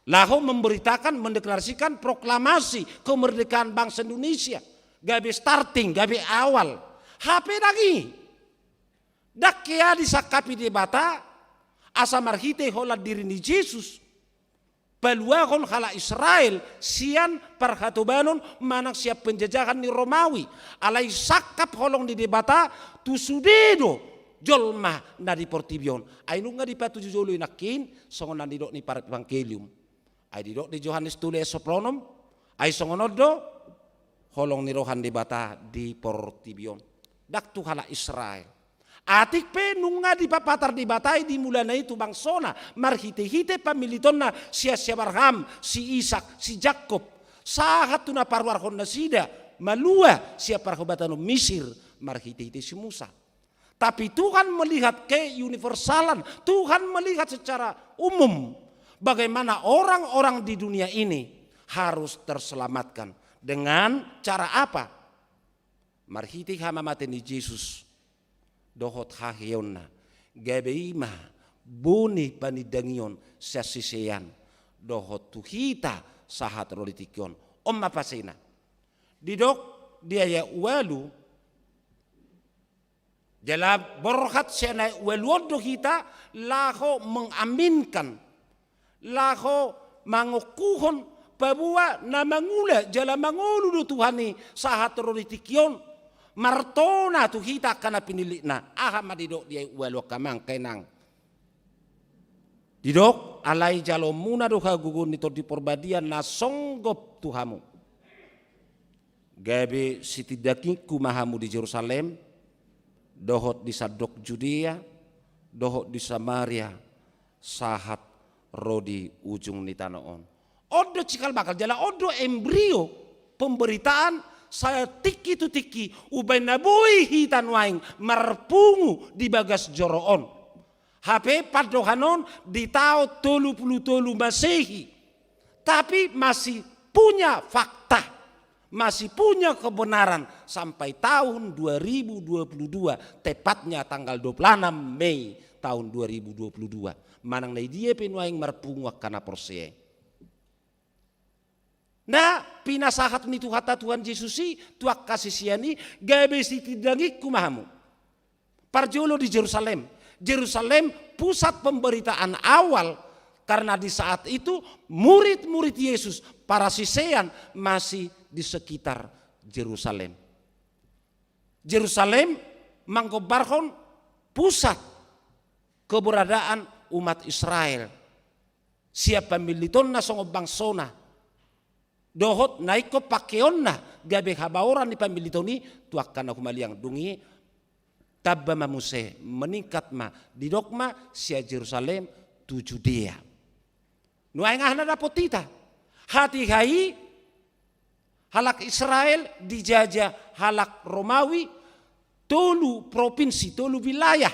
Laho memberitakan, mendeklarasikan proklamasi kemerdekaan bangsa Indonesia. Gabe starting, gabe awal. Hape ndang i. Ndang hea disangkapi Debata, asa marhite holan diri ni Jesus paluahon halak Israel sian parhatobanon manang sian penjajahan ni Romawi. Alai sangkap holong ni Debata tu sude do jolma na di portibi on. Ai nunga dipatuju jolo i nangkin, songon na nidok ni parevangelium. Ai didok di Johannes tolu ayat sampulu onom, ai songon on do holong ni roha ni Debata di portibi on. Ndang tu halak Israel. Atik pe nunga dipapatar Debata i di mulana i tu bangsona, marhite-hite pamilitonna sian si Abraham, si Ishak, si Jakob, sahat tu na paruarhon nasida malua sian parhobatanon Misir, marhite-hite si Musa. Tapi Tuhan melihat keuniversalan, Tuhan melihat secara umum bagaimana orang-orang di dunia ini harus terselamatkan. Dengan cara apa? Marhite hamamate ni Jesus dohot haheonna, gabe i ma buni panindangion sian sisean dohot tu hita sahat ro di tingki on. On ma pasena. Didok di ayat ualu, jala borhat sian ayat ualu on do hita laho mengaminkan, laho mangokuhon, paboa na mangula jala mangolu do Tuhan i sahat ro di tingki on, martona tu hita angka na pinillitna. Aha ma didok di ayat ualu angka amang angka inang? Didok, alai jaloonmuna do hagogoon ni Tondi Parbadia na songgop tu hamu. Gabe sitindangingku ma hamu di Jerusalem, dohot di sandok Judea, dohot di Samaria, sahat ro di ujung ni tano on. On do cikal bakal, jala on do embrio pemberitaan satingki tu tingki, umbaen na boi hita nuaeng marpungu di bagas joro on. Hape pandohan on di taon tolu pulu tolu Masehi, tapi masih punya fakta, masih punya kebenaran sampai tahun dua ribu dua puluh dua, tepatnya tanggal dua puluh enam Mei tahun dua ribu dua puluh dua. Manang na i dia pe nuaeng marpungu angka na porsea i. Na pinasahat ni Tuhanta Tuhan Jesus i tu angka sisean i, gabe sitindangingku ma hamu. Parjolo di Jerusalem. Jerusalem pusat pemberitaan awal, karena di saat itu murid-murid Yesus, para sisean masih di sekitar Jerusalem. Jerusalem manggombarhon pusat keberadaan umat Israel. Sian pamillitonna songon bangsona, dohot na ingkon pangkeonna gabe habaoran ni pamilliton i tu angka na humaliang. Dung i tamba ma muse, meningkat ma, didok ma sian Jerusalem tu Judea. Nuaeng aha na dapot hita? Hatiha i halak Israel dijajah halak Romawi, tolu propinsi, tolu wilayah.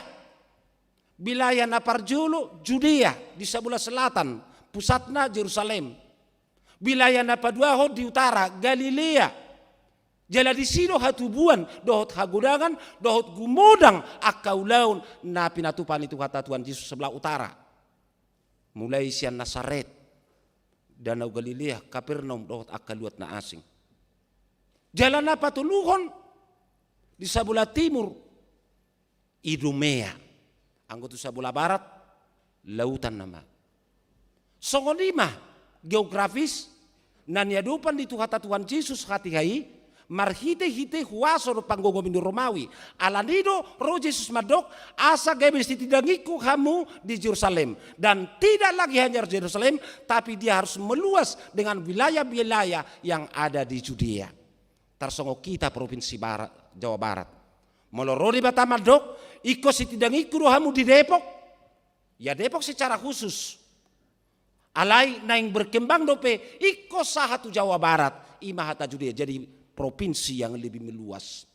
Wilayah na parjolo Judea di sabola selatan, pusatna Jerusalem. Wilayah na paduahon di utara, Galilea. Jala disi do hatubuan dohot hagodangan dohot gumodang angka ulaon na pinatupa ni Tuhanta Tuhan Jesus sabola utara. Mulai sian Nasaret, Danau Galilea, Kapernaum dohot angka luat na asing. Jala na patoluhon di sabola timur, Idumea. Anggo tu sabola barat, lautan nama. Songon i ma geografis na niadopan ni Tuhanta Tuhan Jesus hatiha i, marhite-hite huaso dohot panggogomi ni Romawi. Alani do ro Jesus mandok, asa gabe sitindangingku hamu di Jerusalem. Dan tidak lagi hanya Jerusalem, tapi dia harus meluas dengan wilayah-wilayah yang ada di Judea. Tarsongon hita provinsi Barat, Jawa Barat. Molo ro Debata mandok, ingkon sitindangingku do hamu di Depok. Ya Depok secara khusus. Alai naeng berkembang dope ingkon sahat tu Jawa Barat, i ma hata Judea, jadi provinsi yang lebih meluas.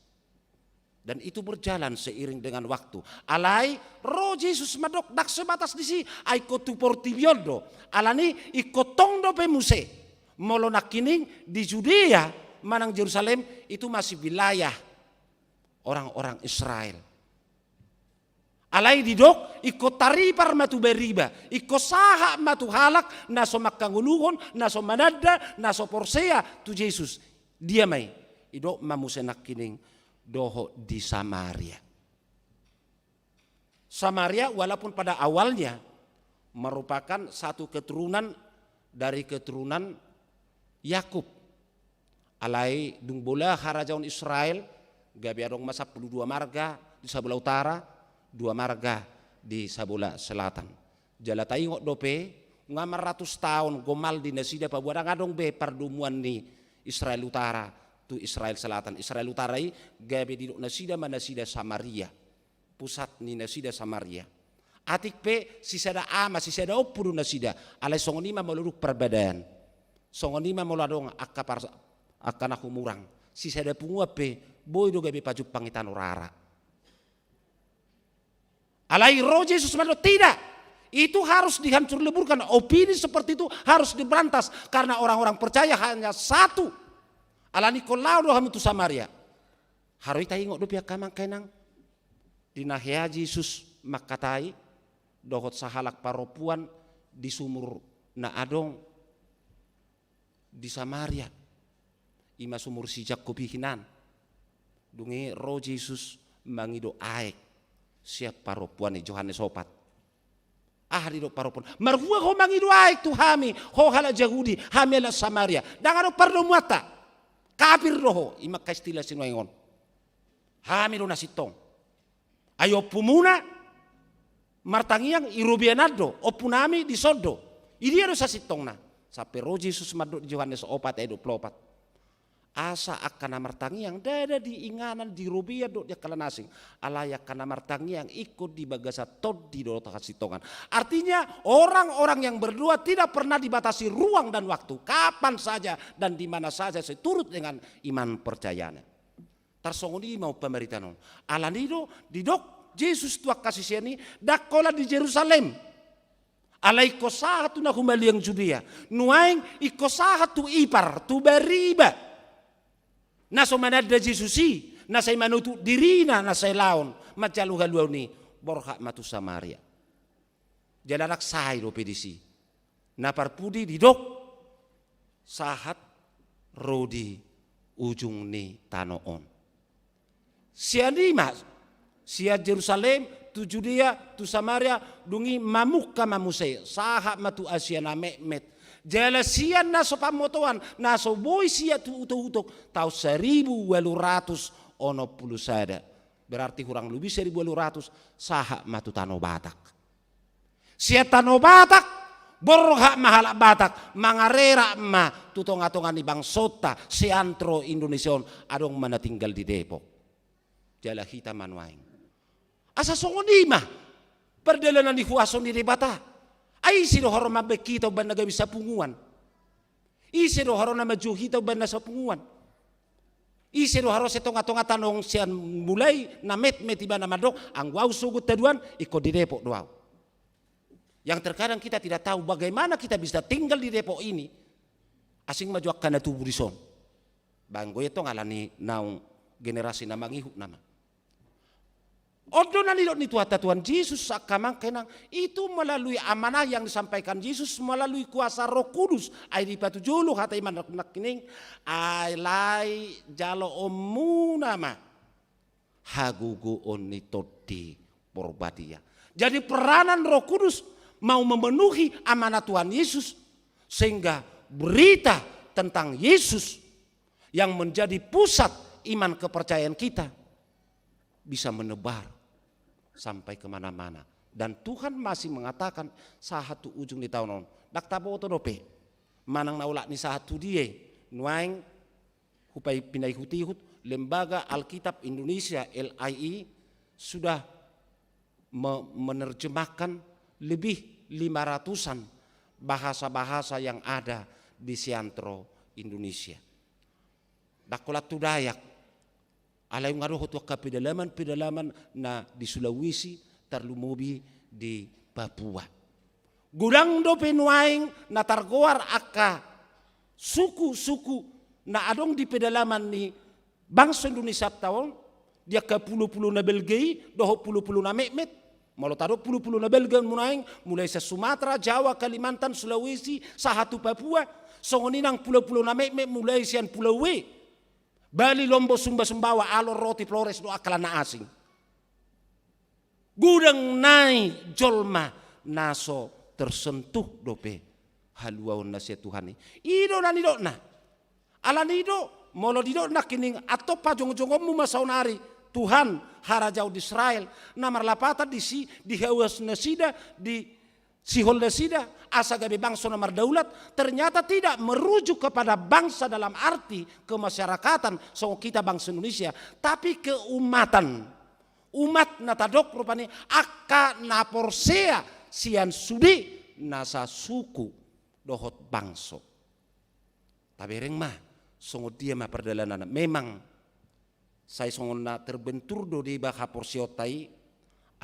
Dan itu berjalan seiring dengan waktu. Alai ro Jesus mandok, ndang sebatas disi, ai ingkon tu portibi on do. Alani ingkon tong dope muse. Molo nangkining di Judea manang Jerusalem itu masih wilayah orang-orang Israel. Alai didok, ingkon taripar ma tu bariba, ingkon sahat ma tu halak na so manghangoluhon, na so mananda, na so porsea tu Jesus. Dia ma i? Didok ma muse nangkining dohot di Samaria. Samaria walaupun pada awalnya merupakan satu keturunan dari keturunan Yakub. Alai dung bola harajaon Israel, gabe adong ma sampulu dua marga di sabola utara, dua marga di sabola selatan. Jala taingot dope, nga marratus taon gomal di nasida paboa ndang adong be pardomuan ni Israel utara tu Israel selatan. Israel utara i gabe didok nasida ma nasida Samaria. Pusat ni nasida Samaria. Atik pe sisada ama, sisada ompu do nasida, alai songon i ma molo dung parbadaan. Songon i ma molo adong angka par-, angka na humurang. Sisada punguan pe boi do gabe pajumpang i tano rara. Alai ro Jesus mandok, tidak. Itu harus dihancur leburkan. Opini seperti itu harus diberantas. Karena orang-orang percaya hanya satu. Alani ingkon laho do hamu tu Samaria. Harus taingot dope angka amang angka inang. Di na hea Jesus mangkatai dohot sahalak parompuan di sumur na adong di Samaria, ima sumur si Jakkob i hinan. Dung i ro Jesus mangido aek sian parompuan i, Johannes opat. Aha didok parompuan? Marhua ho mangido aek tu hami, ho halak Jahudi, hami halak Samaria? Ndang adong pardomuanta. Kapir do ho, ima angka istilah sinuaeng on. Hami do na sintong. Ai ompumuna martangiang i robean an do, ompunami dison do. Idia do sasintongna? Sampe ro Jesus mandok di Johannes opat ayat dua pulu opat. Asa angka na martangiang ndada di inganan, di robean dohot di angka na asing. Alai angka na martangiang ingkon di bagasan tondi dohot hasintongan. Artinya, orang-orang yang berdoa tidak pernah dibatasi ruang dan waktu. Kapan saja dan di mana saja seturut dengan iman percayanya. Tarsongon i ma on pamaritaon on. Alani do didok Jesus tu angka sisean i, ndang holan di Jerusalem. Alai ingkon sahat tu na humaliang Judea. Nuaeng ingkon sahat tu ipar, tu bariba. Na so mananda Jesus i, na sai manutup dirina, na sai laon manjalo haluaon i, borhat ma tu Samaria. Jala ndang sae dope disi. Na parpudi didok, sahat ro di ujung ni tano on. Sian i ma, sian Jerusalem, tu Judea, tu Samaria, dung i mamungka ma muse, sahat ma tu Asia na metmet. Jala sian na so pamotoan, na so boi sian tu utok-utok, taon saribu ualu ratus onom pulu sada. Berarti hurang lobi saribu ualu ratus, sahat ma tu tano Batak. Sian tano Batak, borhat ma halak Batak, mangarerak ma tu tonga-tonga ni bangsonta, seantro Indonesia on, adong ma na tinggal di Depok. Jala hita ma nuaeng. Asa songon i ma pardalanan ni huaso ni Debata. Ai ise do haroa mambaen hita umbahen na gabe sapunguan? Ise do haroa na manjou hita umbahen na sapunguan? Ise do haroa sian tonga-tonga tano on, sian mulai na metmet ibana mandok, anggo au sogot haduan, ingkon di Depok do au. Yang terkadang kita tidak tahu bagaimana kita bisa tinggal di Depok ini. Asing ma jo angka na tubu dison. Ba anggo i tong alani naung generasi na mangihut nama. On do na nidok ni Tuhanta Tuhan Jesus, angka amang inang, itu melalui amanah yang disampaikan Yesus melalui kuasa Roh Kudus. Ai dipatujolo hata i mandok nangkining, alai jaloonmuna ma hagogoon ni Tondi Porbadia. Jadi peranan Roh Kudus mau memenuhi amanah Tuhan Yesus, sehingga berita tentang Yesus yang menjadi pusat iman kepercayaan kita bisa menebar sampai kemana-mana. Dan Tuhan masih mengatakan, sahat tu ujung ni taon on. Ndang taboto dope manang na olat ni sahat tu dia i. Nuaeng hupai pinaihut-ihut, Lembaga Alkitab Indonesia, L I I, sudah me-, menerjemahkan lebih lima ratusan bahasa-bahasa yang ada di seantro Indonesia. Ndang holan tu Dayak, alai nunga dohot tu angka pedalaman-pedalaman na di Sulawesi, tarlumobi di Papua. Godang dope nuaeng na targoar angka suku-suku na adong di pedalaman ni bangso Indonesianta on, di angka pulo-pulo na balga i dohot pulo-pulo na metmet. Molo tadok pulo-pulo na balga nuaeng, mulai sian Sumatera, Jawa, Kalimantan, Sulawesi, sahat tu Papua, songon i nang pulo-pulo na metmet mulai sian Pulau W, Bali, Lombok, Sumba, Sumbawa, Alor, Roti, Flores dohot angka na asing. Godang nai jolma na so tersentuh dope haluaonna sian Tuhan i. I do na nidokna. Alani i do, molo didok nangkining, antong pajongjongonmu ma saonari Tuhan, harajaon Israel, na marlapatan di si, di hauas nasida, di sihol nasida, asa gabe bangso na mardaulat, ternyata tidak merujuk kepada bangsa dalam arti kemasyarakatan, songon kita bangsa Indonesia, tapi keumatan. Umat na tadok rupani angka na porsea sian sude na sasuku dohot bangso. Tabereng ma, songon dia ma pardalananna. Memang, sai songon na terbentur do deba haporseaonta i,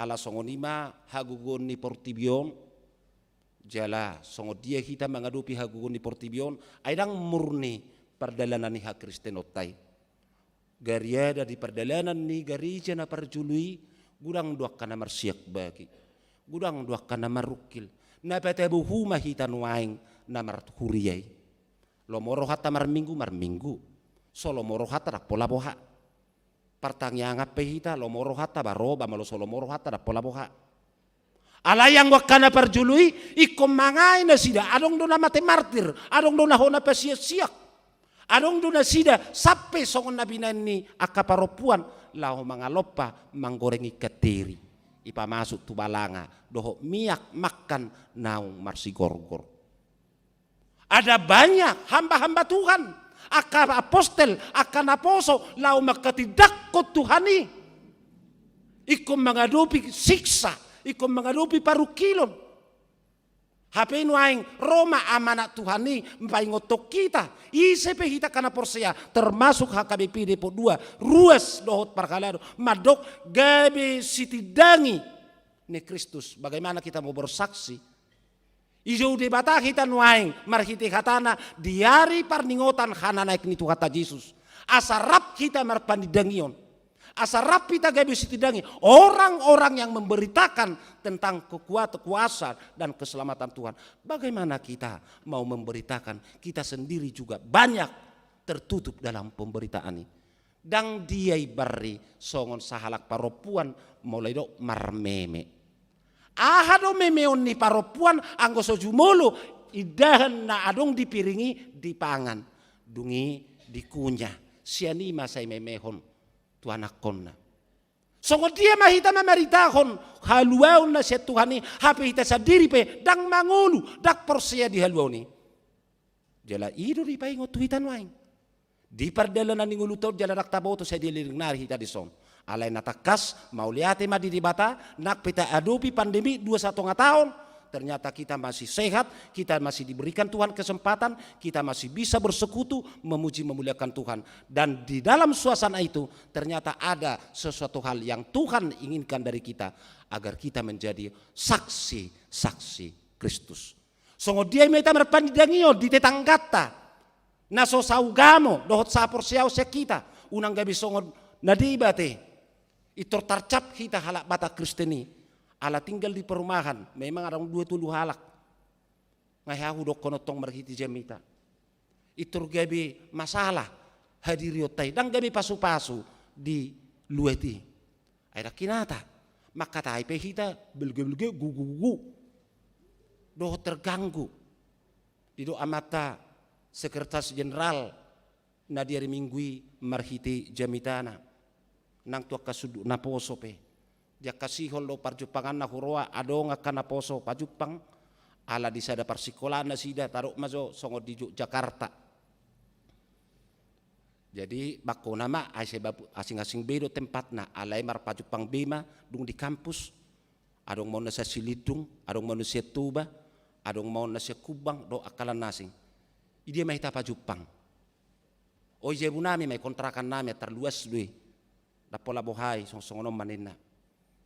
ala songon i ma hagogoon ni portibi on, jala songon dia hita mangadopi hagogoon ni portibi on, ai ndang murni pardalanan ni hakristenonta i. Gariada di pardalanan ni gareja na parjolo i, godang do angka na marsiak baki, godang do angka na marungkil, Na patabo huma hita nuaeng na marhuria i. Lomo rohanta marminggu, marminggu. So lomo rohanta ndang pola boha. Partangiangan pe hita, lomo rohanta ba ro, ba molo so lomo rohanta ndang pola boha. Alai anggo angka na parjolo i, ingkon mangae nasida, adong do na mate martir, adong do na hona pasiak-siak. Adong do nasida sampe songon na binaen ni angka parompuan, laho mangalompa manggoreng ikan teri. Ipamasuk tu balanga, dohot miak mangkan naung marsigorgor. Ada banyak hamba-hamba Tuhan, angka apostel, angka naposo, laho mangkatindangkon Tuhan i. Ingkon mangadopi siksa, ingkon mangadopi parungkilon. Hape nuaeng ro ma amanat Tuhan i, paingothon hita. Ise pe hita angka na porsea, termasuk H K B P Depok dua, ruas dohot parhalado, mandok gabe sitindangi ni Kristus. Bagaimana kita mau bersaksi? Dijou Debata hita nuaeng marhite hatana di ari parningotan hananaek ni Tuhanta Jesus. Asa rap hita marpanindangion. Asa rap hita gabe sitindangi orang-orang yang memberitakan tentang kekuatan, kuasa, dan keselamatan Tuhan. Bagaimana kita mau memberitakan, kita sendiri juga banyak tertutup dalam pemberitaan ini. Ndang dia ibarri songon sahalak parompuan molo didok marmeme. Aha do memeon ni parompuan anggo so jumolo indahan na adong di piring i dipangan, dung i dikunyah, sian i ma sai memehon tu anakkonna. Songon dia ma hita mamaritahon haluaon na sian Tuhan i, hape hita sandiri pe ndang mangolu, ndang porsea di haluaon i. Jala i do dipaingot tu hita nuaeng. Di pardalanan ni ngolunta on jala ndang taboto sai dileleng nari hita dison. Alai na tangkas, mauliate ma di Debata, nang pe taadopi pandemi dua satonga taon, ternyata kita masih sehat, kita masih diberikan Tuhan kesempatan, kita masih bisa bersekutu, memuji, memuliakan Tuhan. Dan di dalam suasana itu, ternyata ada sesuatu hal yang Tuhan inginkan dari kita, agar kita menjadi saksi-saksi Kristus. Songon dia ma hita marpanindangion di tetangganta na so saugamo dohot saporseaon sian hita, unang gabe songon na deba te. Pintor tarcap hita halak Batak Kristen i, ala tinggal di perumahan, memang adong dua tolu halak. Nga hea hudokkon on tong marhite jamita. Pintor gabe masalah hadirionta i, ndang gabe pasu-pasu di luat i. Ai ndang hinata, mangkatai pe hita belge-belge, gugu-gugu, dohot terganggu. Didok amanta Sekretaris Jenderal na di ari Minggu i marhite jamitana, nang tu angka sundut naposo pe, di angka sihol dohot parjumpanganna huroha adong angka naposo pajumpang, ala di sada parsikolaan nasida, tadok ma jo songon di Jogjakarta. Jadi bangkona ma, ai sai bapu-, asing-asing be do tempatna, alai marpajumpang be ma dung di kampus. Adong ma on na sian Silindung, adong ma on na sian Toba, adong ma on na sian Kumbang, dohot angka na asing. Idia ma hita pajumpang. O, i jabu nami ma i, kontrakan nami, tarluas do i. Ndang pola boha i, song-, songon on ma ninna.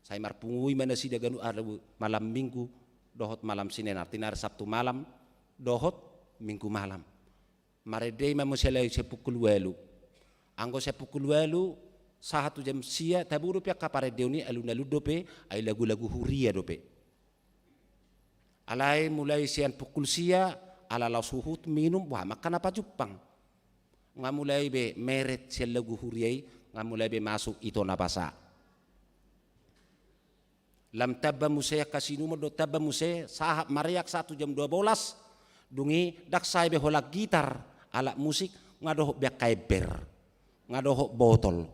Sai marpungu i ma nasida ganup ari malam Minggu dohot malam Senin, artina ari Sabtu malam dohot Minggu malam. Marende i ma muse alai sian pukul ualu. Anggo sian pukul ualu sahat tu jam sia, tabo dope angka parendeon i, alun-alun dope, ai lagu-lagu huria dope. Alai mulai sian pukul sia, ala laos huhut minum, boha ma angka na pajumpang. Nga mulai be meret sian lagu huria i, nga mulai be masuk Ito Napasa. Lam tamba muse angka sinumon dohot tamba muse, sahat mareak sahat tu jam dua bolas, dung i ndang sae be holan gitar, alat musik, nga dohot be angka ember, nga dohot botol.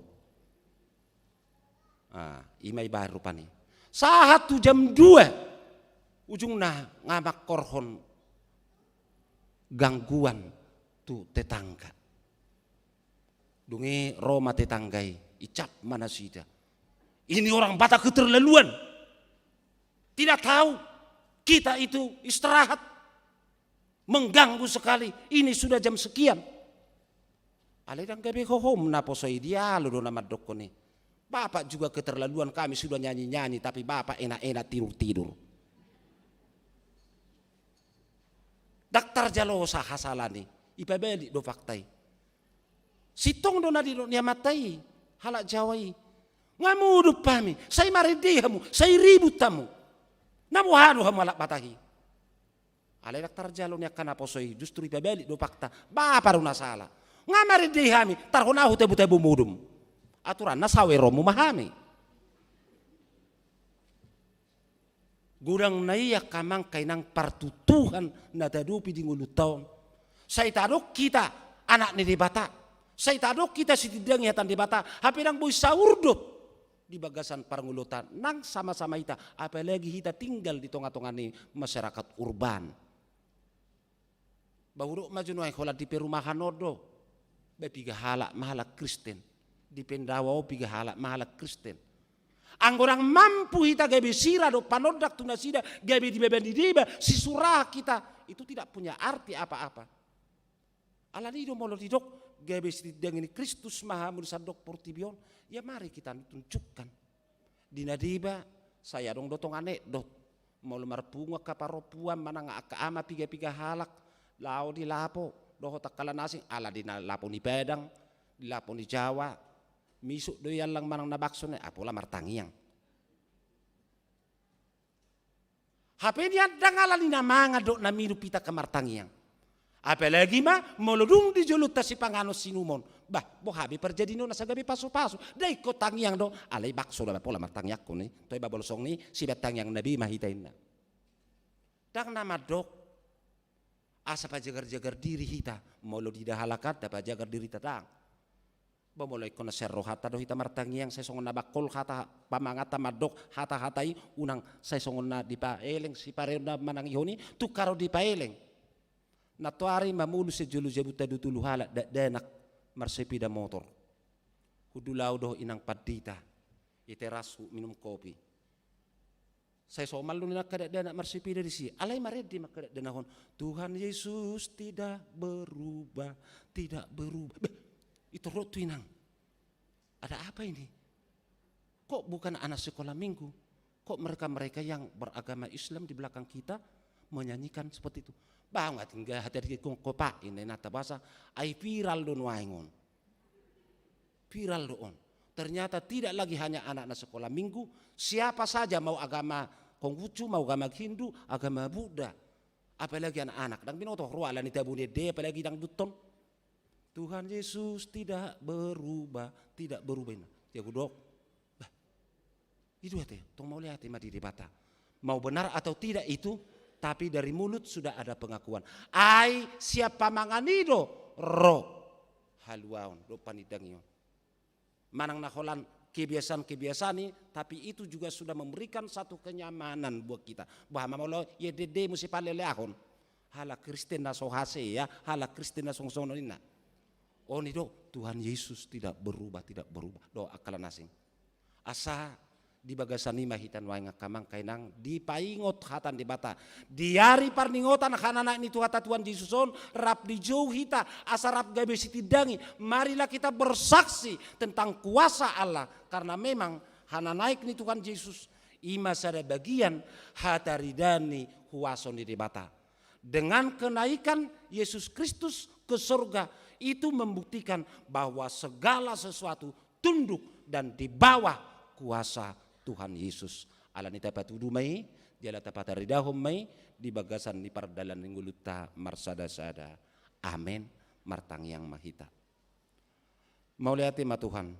Ah, i ma ibaen rupani. Sahat tu jam dua, ujungna nga mangkorhon gangguan tu tetangga. Dung i ro ma tetangga i, icap ma nasida. Ini orang Batak keterlaluan. Tidak tahu kita itu istirahat. Mengganggu sekali. Ini sudah jam sekian. Alai ndang gabe hohom naposo i, dialo do na mandokkon i. Bapak juga keterlaluan, kami sudah nyanyi-nyanyi, tapi Bapak enak-enak tidur-tidur. Ndang tarjalosa hasalaan i, ipabalik do fakta i. Sintong do na nidok ni amanta i, halak Jawa i. Nga mudun hami, sai marende hamu, sai ribut hamu. Na boha do hamu halak Batak i? Alai ndang tarjalo ni angka naposo i, justru dipabalik do fakta. Ba, paru na sala. Nga marende hami, tarhona ahu tabu-tabu modom. Aturanna saweronmu ma hami. Godang na i angka amang inang partutuhan na tadopi di ngolunta on. Sai tadok hita anak ni Debata. Sai tadok hita sitindangi hata ni Debata. Hape ndang boi saurdot di bagasan parngoluonta nang sama-sama hita, apalagi hita tinggal di tonga-tonga ni masyarakat urban. Ba hudok ma jo nuaeng, holan di perumahan on do, ba piga halak ma halak Kristen. Di Pandawa on piga halak ma halak Kristen. Anggo ndang mampu hita gabe sira do panondang tu nasida, gabe dibebani deba, sisurahan hita, itu tidak punya arti apa-apa. Alani do molo didok gabe sitindangi ni Kristus ma hamu di sandok portibi on, ya mari kita tunjukkan. Di na deba, sai adong do tong anekdot. Molo marpungu angka parompuan manang angka ama piga-piga halak, laho di lapo, dohot angka na asing, ala di na lapo ni Padang, di lapo ni Jawa, misuk do i allang manang na bakso na, ah, pola martangiang. Hape nian ndang ala ni na mangan dohot na minum hita angka martangiang. Apalagi ma molo dung di jolonta sipanganon siinumon. Bah, boha be parjadion na so gabe pasu-pasu. Ndang ingkon tangiang do, alai bakso do ba pola martangiangkon i. Toe ba molo songon i, sibahen tangiang na be ma hita inna. Ndang na mandok asa pajagar-jagar diri hita, molo di dahalak an tapajagar dirita ndang. Ba molo ingkon na sian rohanta do hita martangiang, sai songon na bangkol hata pamanganta mandok hata-hata i, unang sai songon na dipaeleng sipareonna manangihon i, tung haru dipaeleng. Nantoari mamolus sian jolo jabunta do tolu halak dakdanak marsepeda motor. Hundul ahu dohot inang pandita i teras, huminum kopi. Sai somal do ninna angka dakdanak marsepeda disi. Alai marende ma angka dakdanak on, "Tuhan Yesus tidak berubah, tidak berubah." Beh, itu rot tu inang. Ada apa ini? Kok bukan anak sekolah minggu? Kok mereka-mereka yang beragama Islam di belakang kita menyanyikan seperti itu? Bah, nga tinggal hati-hati kong kopak ini nata bahasa, ai viral do nuaeng on. Viral do on. Ternyata tidak lagi hanya anak-anak sekolah minggu, siapa saja, mau agama Konghucu, mau agama Hindu, agama Buddha. Apalagi anak-anak. Ndang binoto ro ala ni tabu ni ende, apalagi dangdut on. Tuhan Yesus tidak berubah, tidak berubah. Inna. Dia hudok. Bah, i do ate, tong mauliate ma di Debata. Mau benar atau tidak itu, tapi dari mulut sudah ada pengakuan. Ai sian pamangan i do ro haluaon dohot panindangion. Manang na holan kebiasaan-kebiasaan i, tapi itu juga sudah memberikan satu kenyamanan buat kita. Bah, ma molo i ende-ende muse paleleahon. Halak Kristen na so hasea, halak Kristen na songon-songon on inna. On i do, Tuhan Yesus tidak berubah, tidak berubah. Do angka na asing. Asa di bagasan i ma hita nuaeng angka amang inang dipaingot hata ni Debata. Di ari parningotan hananaek ni Tuhanta Tuhan Jesus on, rap dijou hita, asa rap gabe sitindangi. Marilah kita bersaksi tentang kuasa Allah, karena memang hananaek ni Tuhan Jesus i ma sada bagian hataridaan ni huaso ni Debata. Dengan kenaikan Yesus Kristus ke surga, itu membuktikan bahwa segala sesuatu tunduk dan di bawah kuasa Tuhan Yesus. Alani i tapatudu ma i, jala tapataridahon ma i di bagasan ni pardalanan ni ngolunta marsada-sada. Amen. Martangiang ma hita. Mauliate ma Tuhan.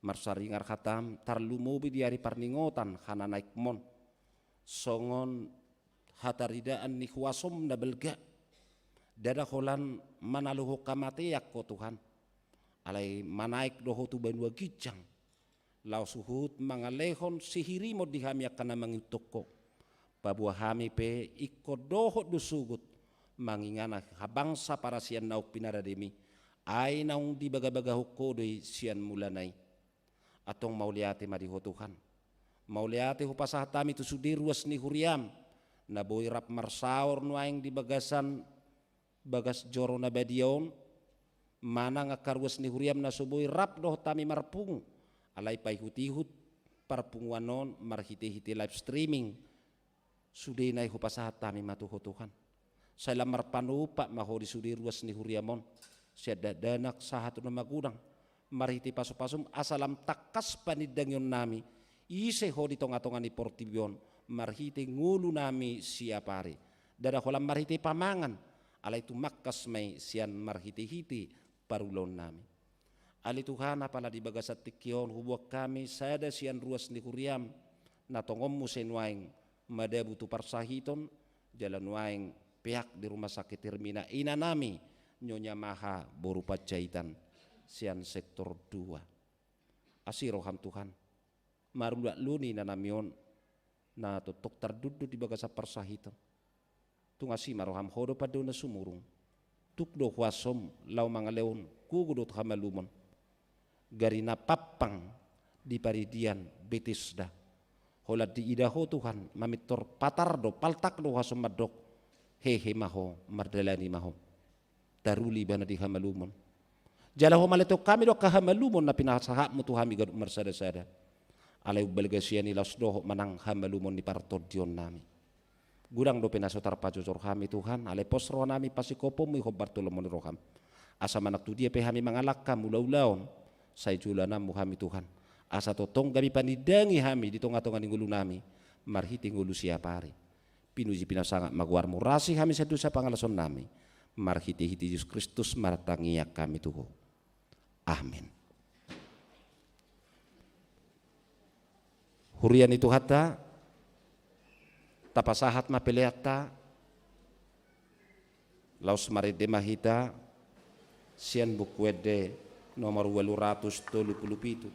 Marsaringar hatam, tarlumobi di ari parningotan hananaekmon. Songon hataridaan ni huasom na balga. Ndada holan manaluhon hamatean Ho Tuhan. Alai manaek do Ho tu banua ginjang. Laos huhut mangalehon sihirimon di hami angka na mangihuthon Ho. Paboa hami pe ingkon dohot do sogot mangingani habangsa parasian naung pinaradeMi. Ai naung dibagabagahon Ho do i sian mulana i. Antong mauliate ma di Ho Tuhan. Mauliate hupasahat hami tu sude ruas ni huriaM. Na boi rap marsaor nuaeng di bagasan bagas joro na badia on. Manang angka ruas ni huriaM na so boi rap dohot hami marpungu. Alai paihut-ihut parpunguan on marhite-hite live streaming. Sudena i hupasahat hami ma tu Ho Tuhan. Sai lam marpanompak ma Ho di sude ruas ni huriaM on. Sian dakdanak sahat tu na magodang. Marhite pasu-pasuM asa lam tangkas panindangionnami. Ise Ho di tonga-tonga ni portibi on. Marhite ngolunami siap ari. Ndada holan marhite pamangan, alai tumangkas ma i sian marhitehite parulaonnami. Ale Tuhan, apala di bagasan tingki on huboan hami sada sian ruas ni huriam, na tongon muse nuaeng madabu tu parsahiton, jala nuaeng peak di Rumah Sakit Hermina inanami, Nyonya Maha boru Panjaitan, sian sektor dua. Asi roham Tuhan, marulakluni inanami on, na tongtong tardundu di bagasan parsahiton. Tung asi ma roham, Ho do pandohan na sumurung. Tuk do huasom laho mangalehon gogo dohot hamalumon. Gari na pampang di paridian Betesda. Holan diida Ho Tuhan, mamintor patar do, paltak do huasom mandok. Hehe ma Ho, mardalani ma Ho. Taruli ibana di hamalumon. Jala Ho maletehon hami do angka hamalumon na pinasahatmu tu hami ganup marsadasada. Alai umbalga sian i laos dohot manang hamalumon ni partondionnami. Godang dope na so tarpajojor hami Tuhan, alai pos rohanami pasingkoponmu i hombar tu lomo ni roham. Asa manang tudia pe hami mangalangka mulaulaon, sai jolo anammu hami Tuhan. Asa tongtong gabe panindangi hami di tongatonga ni ngolunami, marhite ngolu siapari. Pinuji pinasangap ma goarmu, rasi hami sian dosa pangalasonnami. Marhitehite Jesus Kristus martangiang hami tu Ho. Amen. Huria ni Tuhanta, tapasahat ma peleanta, laos marende ma hita sian Buku Ende nomor ualu ratus tolu pulu pitu.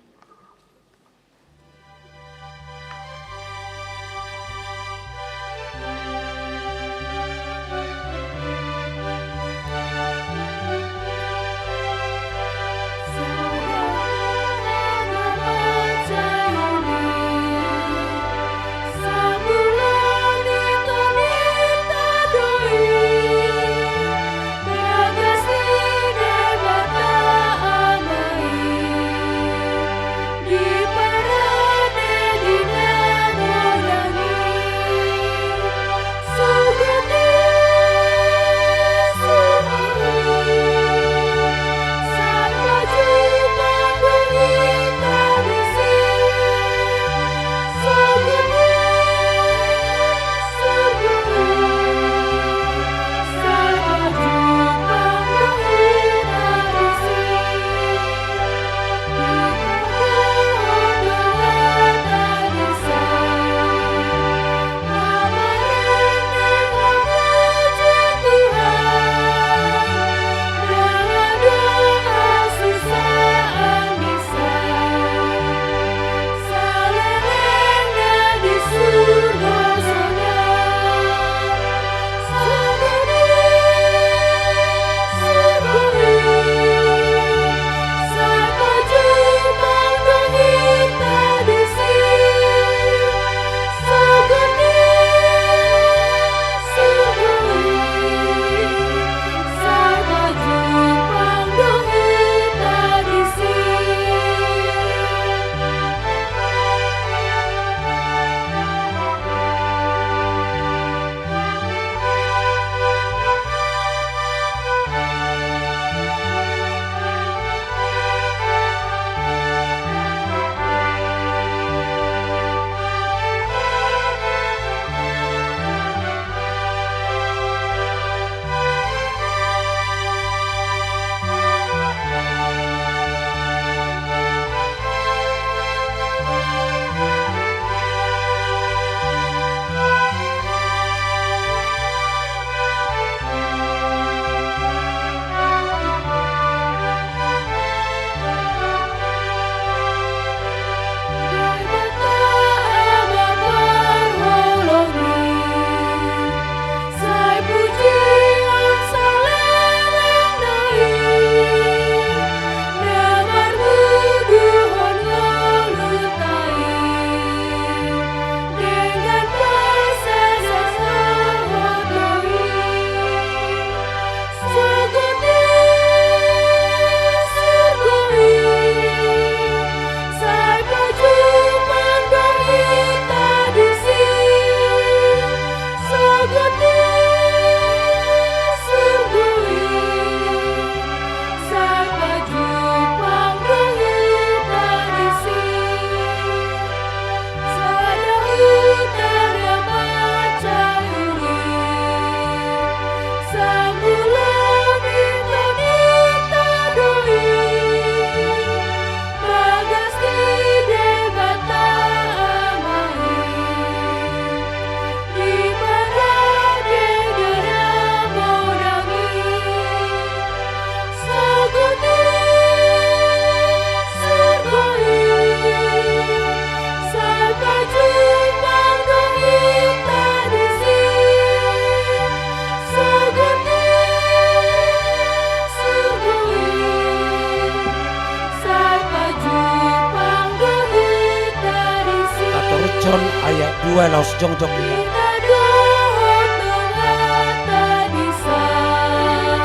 Tos jongjong hita. Hita dohot dongan ta dison,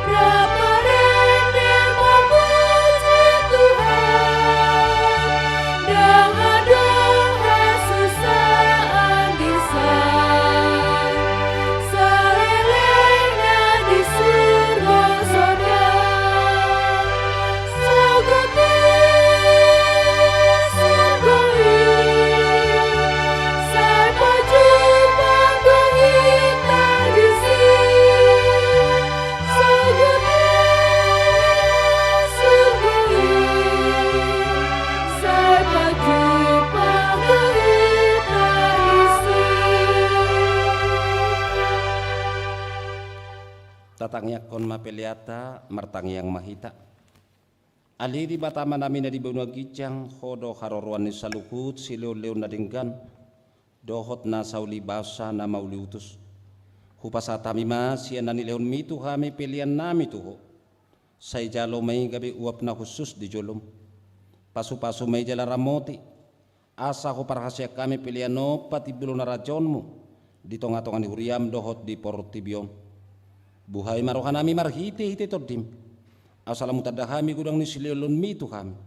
rap marende mamuji Tuhan, ndang adong hasusaan dison, saleleng na di surgo so dao. Sogot i, sogot i, sai pajumpang do hita disi. Sogot i, sogot i, sai pajumpang do hita disi. Tatangiangkon ma peleanta, martangiang ma hita. Ale Debata Amanami na di banua ginjang, Ho do haroroan ni saluhut silehonlehon na denggan dohot na sauli basa na mauli utus. Hupasahat hami ma sian na nilehonMi tu hami peleannami tu Ho. Sai jalo ma i gabe uap na hushus di jolom. Pasupasu ma i jala ramoti, asa Ho parhaseang hami pelean on patimbulhon harajaonMu di tongatonga ni huriaM dohot di portibi on. Buhai ma rohanami marhitehite TondiM, asa lam hutanda hami godang ni silehonlehonMi tu hami,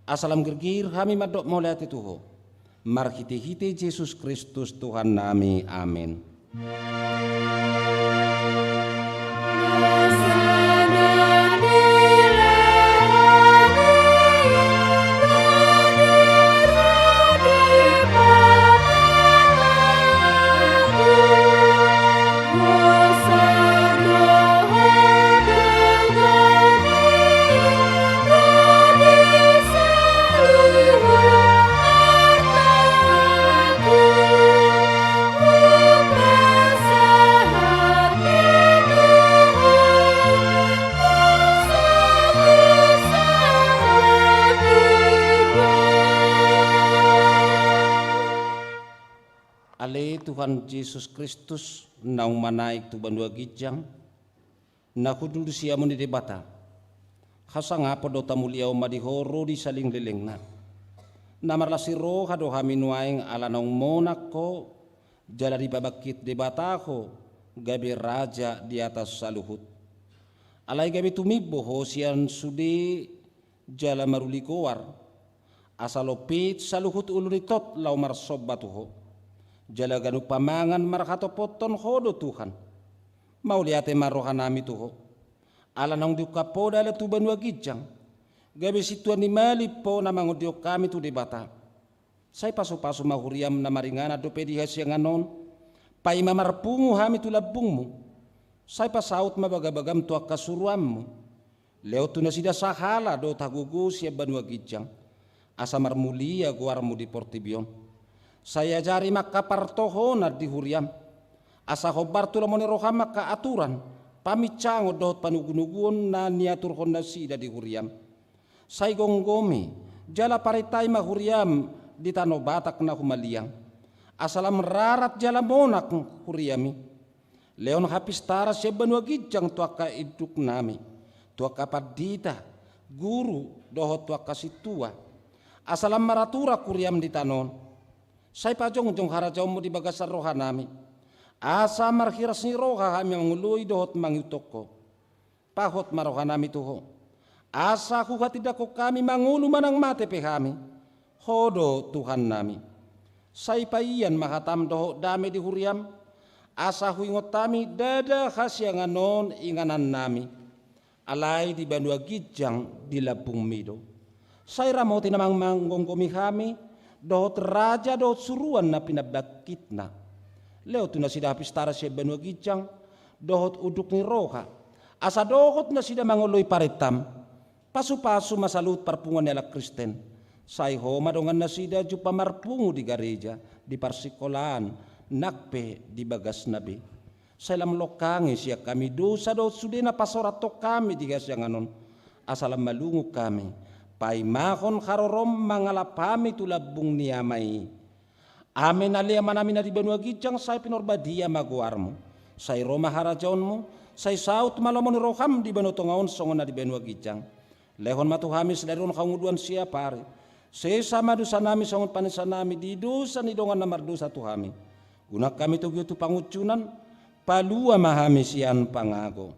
asa lam girgir hami mandok mauliate tu Ho, marhitehite Jesus Kristus Tuhannami. Amen. Ale Tuhan Jesus Kristus, naung manaek tu banua ginjang, na hundul di siamun ni Debata, hasangapon dohot hamuliaon ma di Ho ro di salelenglelengna. Na marlas ni roha do hami nuaeng ala naung monang Ho, jala dipabangkit Debata Ho gabe Raja di atas saluhut. Alai gabe tumimbo Ho sian sude jala maruli goar, asa lompit saluhut ulu ni tot laho marsomba tu Ho, jala ganup pamangan marhatopothon Ho do Tuhan. Mauliate ma rohanami tu Ho, ala naung diungkap Ho dalan tu banua ginjang, gabe sintua ni malim Ho na mangondihon hami tu Debata. Sai pasupasu ma huriaM na maringanan dope di hasiangan on, paima marpungu hami tu lambungMu. Sai pasaut ma bagabagaM tu angka suruanMu. Lehon tu nasida sahala dohot hagogoon sian banua ginjang, asa marmulia goarMu di portibi on. Sai ajari ma angka partohonan di huriaM, asa hombar tu lomo ni rohaM angka aturan, paminsangon dohot panugunuguon na niaturhon nasida di huriaM. Sai gomgomi jala parentai ma huriaM di tano Batak na humaliang, asa lam rarat jala monang huriaMi. Lehon hapistaran sian banua ginjang tu angka induknami, tu angka pandita, guru dohot tu angka sintua, asa lam maraturan huriaM di tano on. Sai pajongjong harajaonMu di bagasan rohanami, asa marhiras ni roha hami mangoloi dohot mangihuthon Ho. Pahot ma rohanami tu Ho, asa huhatindangkon hami mangolu manang mate pe hami, Ho do Tuhannami. Sai paian ma hataM dohot dame di huriaM, asa huingot hami ndada hasiangan on inganannami, alai di banua ginjang di lambungMi do. Sai ramoti na mang-, manggomgomi hami, dohot raja dohot suruan na pinabangkitna. Lehon tu nasida hapistaran sian banua ginjang, dohot unduk ni roha, asa dohot nasida mangoloi parentaM. Pasupasu ma saluhut parpunguan ni halak Kristen. Sai Ho ma dongan nasida jumpang marpungu di gareja, di parsingkolaan, nang pe di bagasna be. Sai lam longkangi sian hami dosa dohot sude na pasorathon hami di hasiangan on, asa lam malungun hami, paimahon haroroM mangalap hami tu lambung ni Ama i. Amen. Ale Amanami na di banua ginjang, sai pinarbadia ma goarMu. Sai ro ma harajaonMu, sai saut ma lomo ni rohaM di banua tonga on songon na di banua ginjang. Lehon ma tu hami sadari on hangoluan siapari, Sesa ma dosanami songon panesanami di dosa ni dongan na mardosa tu hami. Unang hami togihon tu pangunjunan, palua ma hami sian pangago.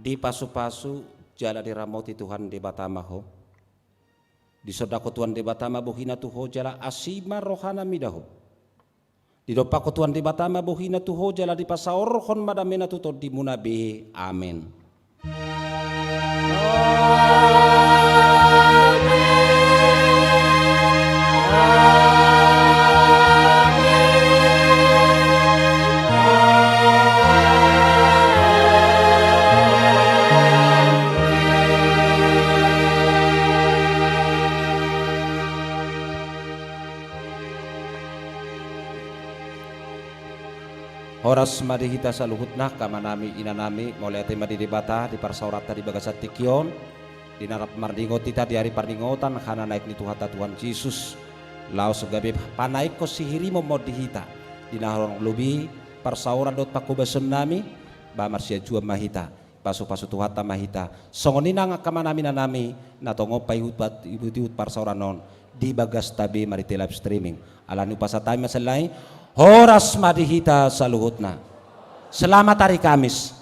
Dipasupasu jala diramoti Tuhan Debata ma ho. Disondangkon Tuhan Debata ma bohina tu ho jala asi ma rohana mida ho. Didompakkon Tuhan Debata ma bohina tu ho jala dipasaorhon ma damena tu tondimuna be. Amen. Horas ma di hita saluhutna, angka amanami, inanami, mauliate ma di Debata di parsaoranta di bagasan tingki on, di na rap marningot hita di ari parningotan hananaek ni Tuhanta Tuhan Jesus, laos gabe panaekkon sihirimonmon di hita, di na hurang lobi parsaoran dohot panghobasonnami, ba marsianjuan ma hita. Pasupasu Tuhanta ma hita. Songon i nang angka amanami, inanami, na tongon paihut-ihut parsaoran on di bagasta be marhite live streaming. Alani i hupasahat hami ma sian lae, horas ma di hita saluhutna. Selamat hari Kamis.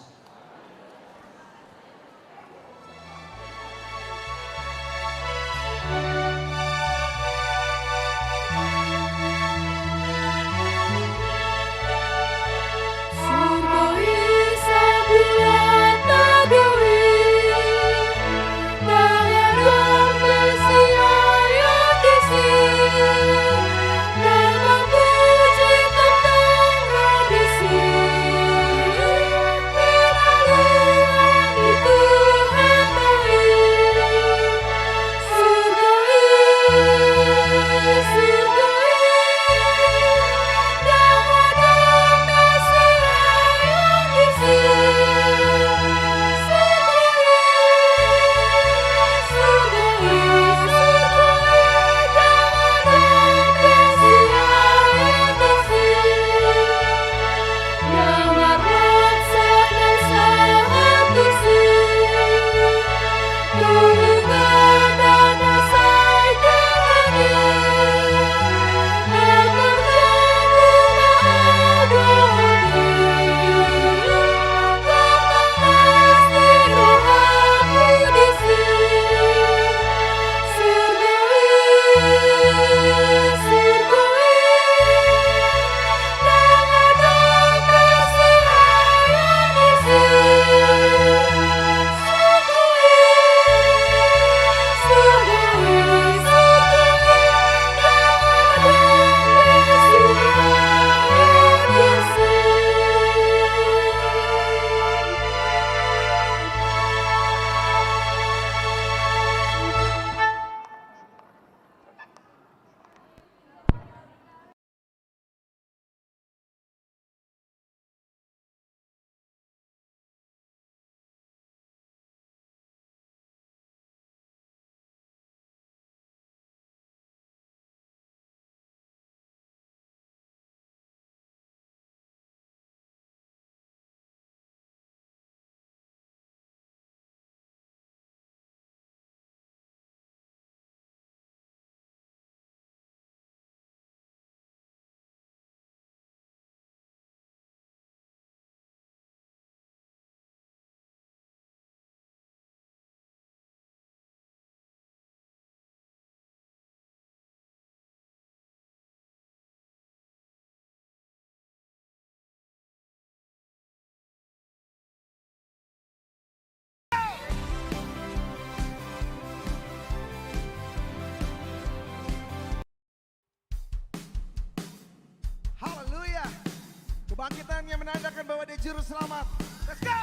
Angkat tangan yang menandakan bahwa dia juru selamat. Let's go!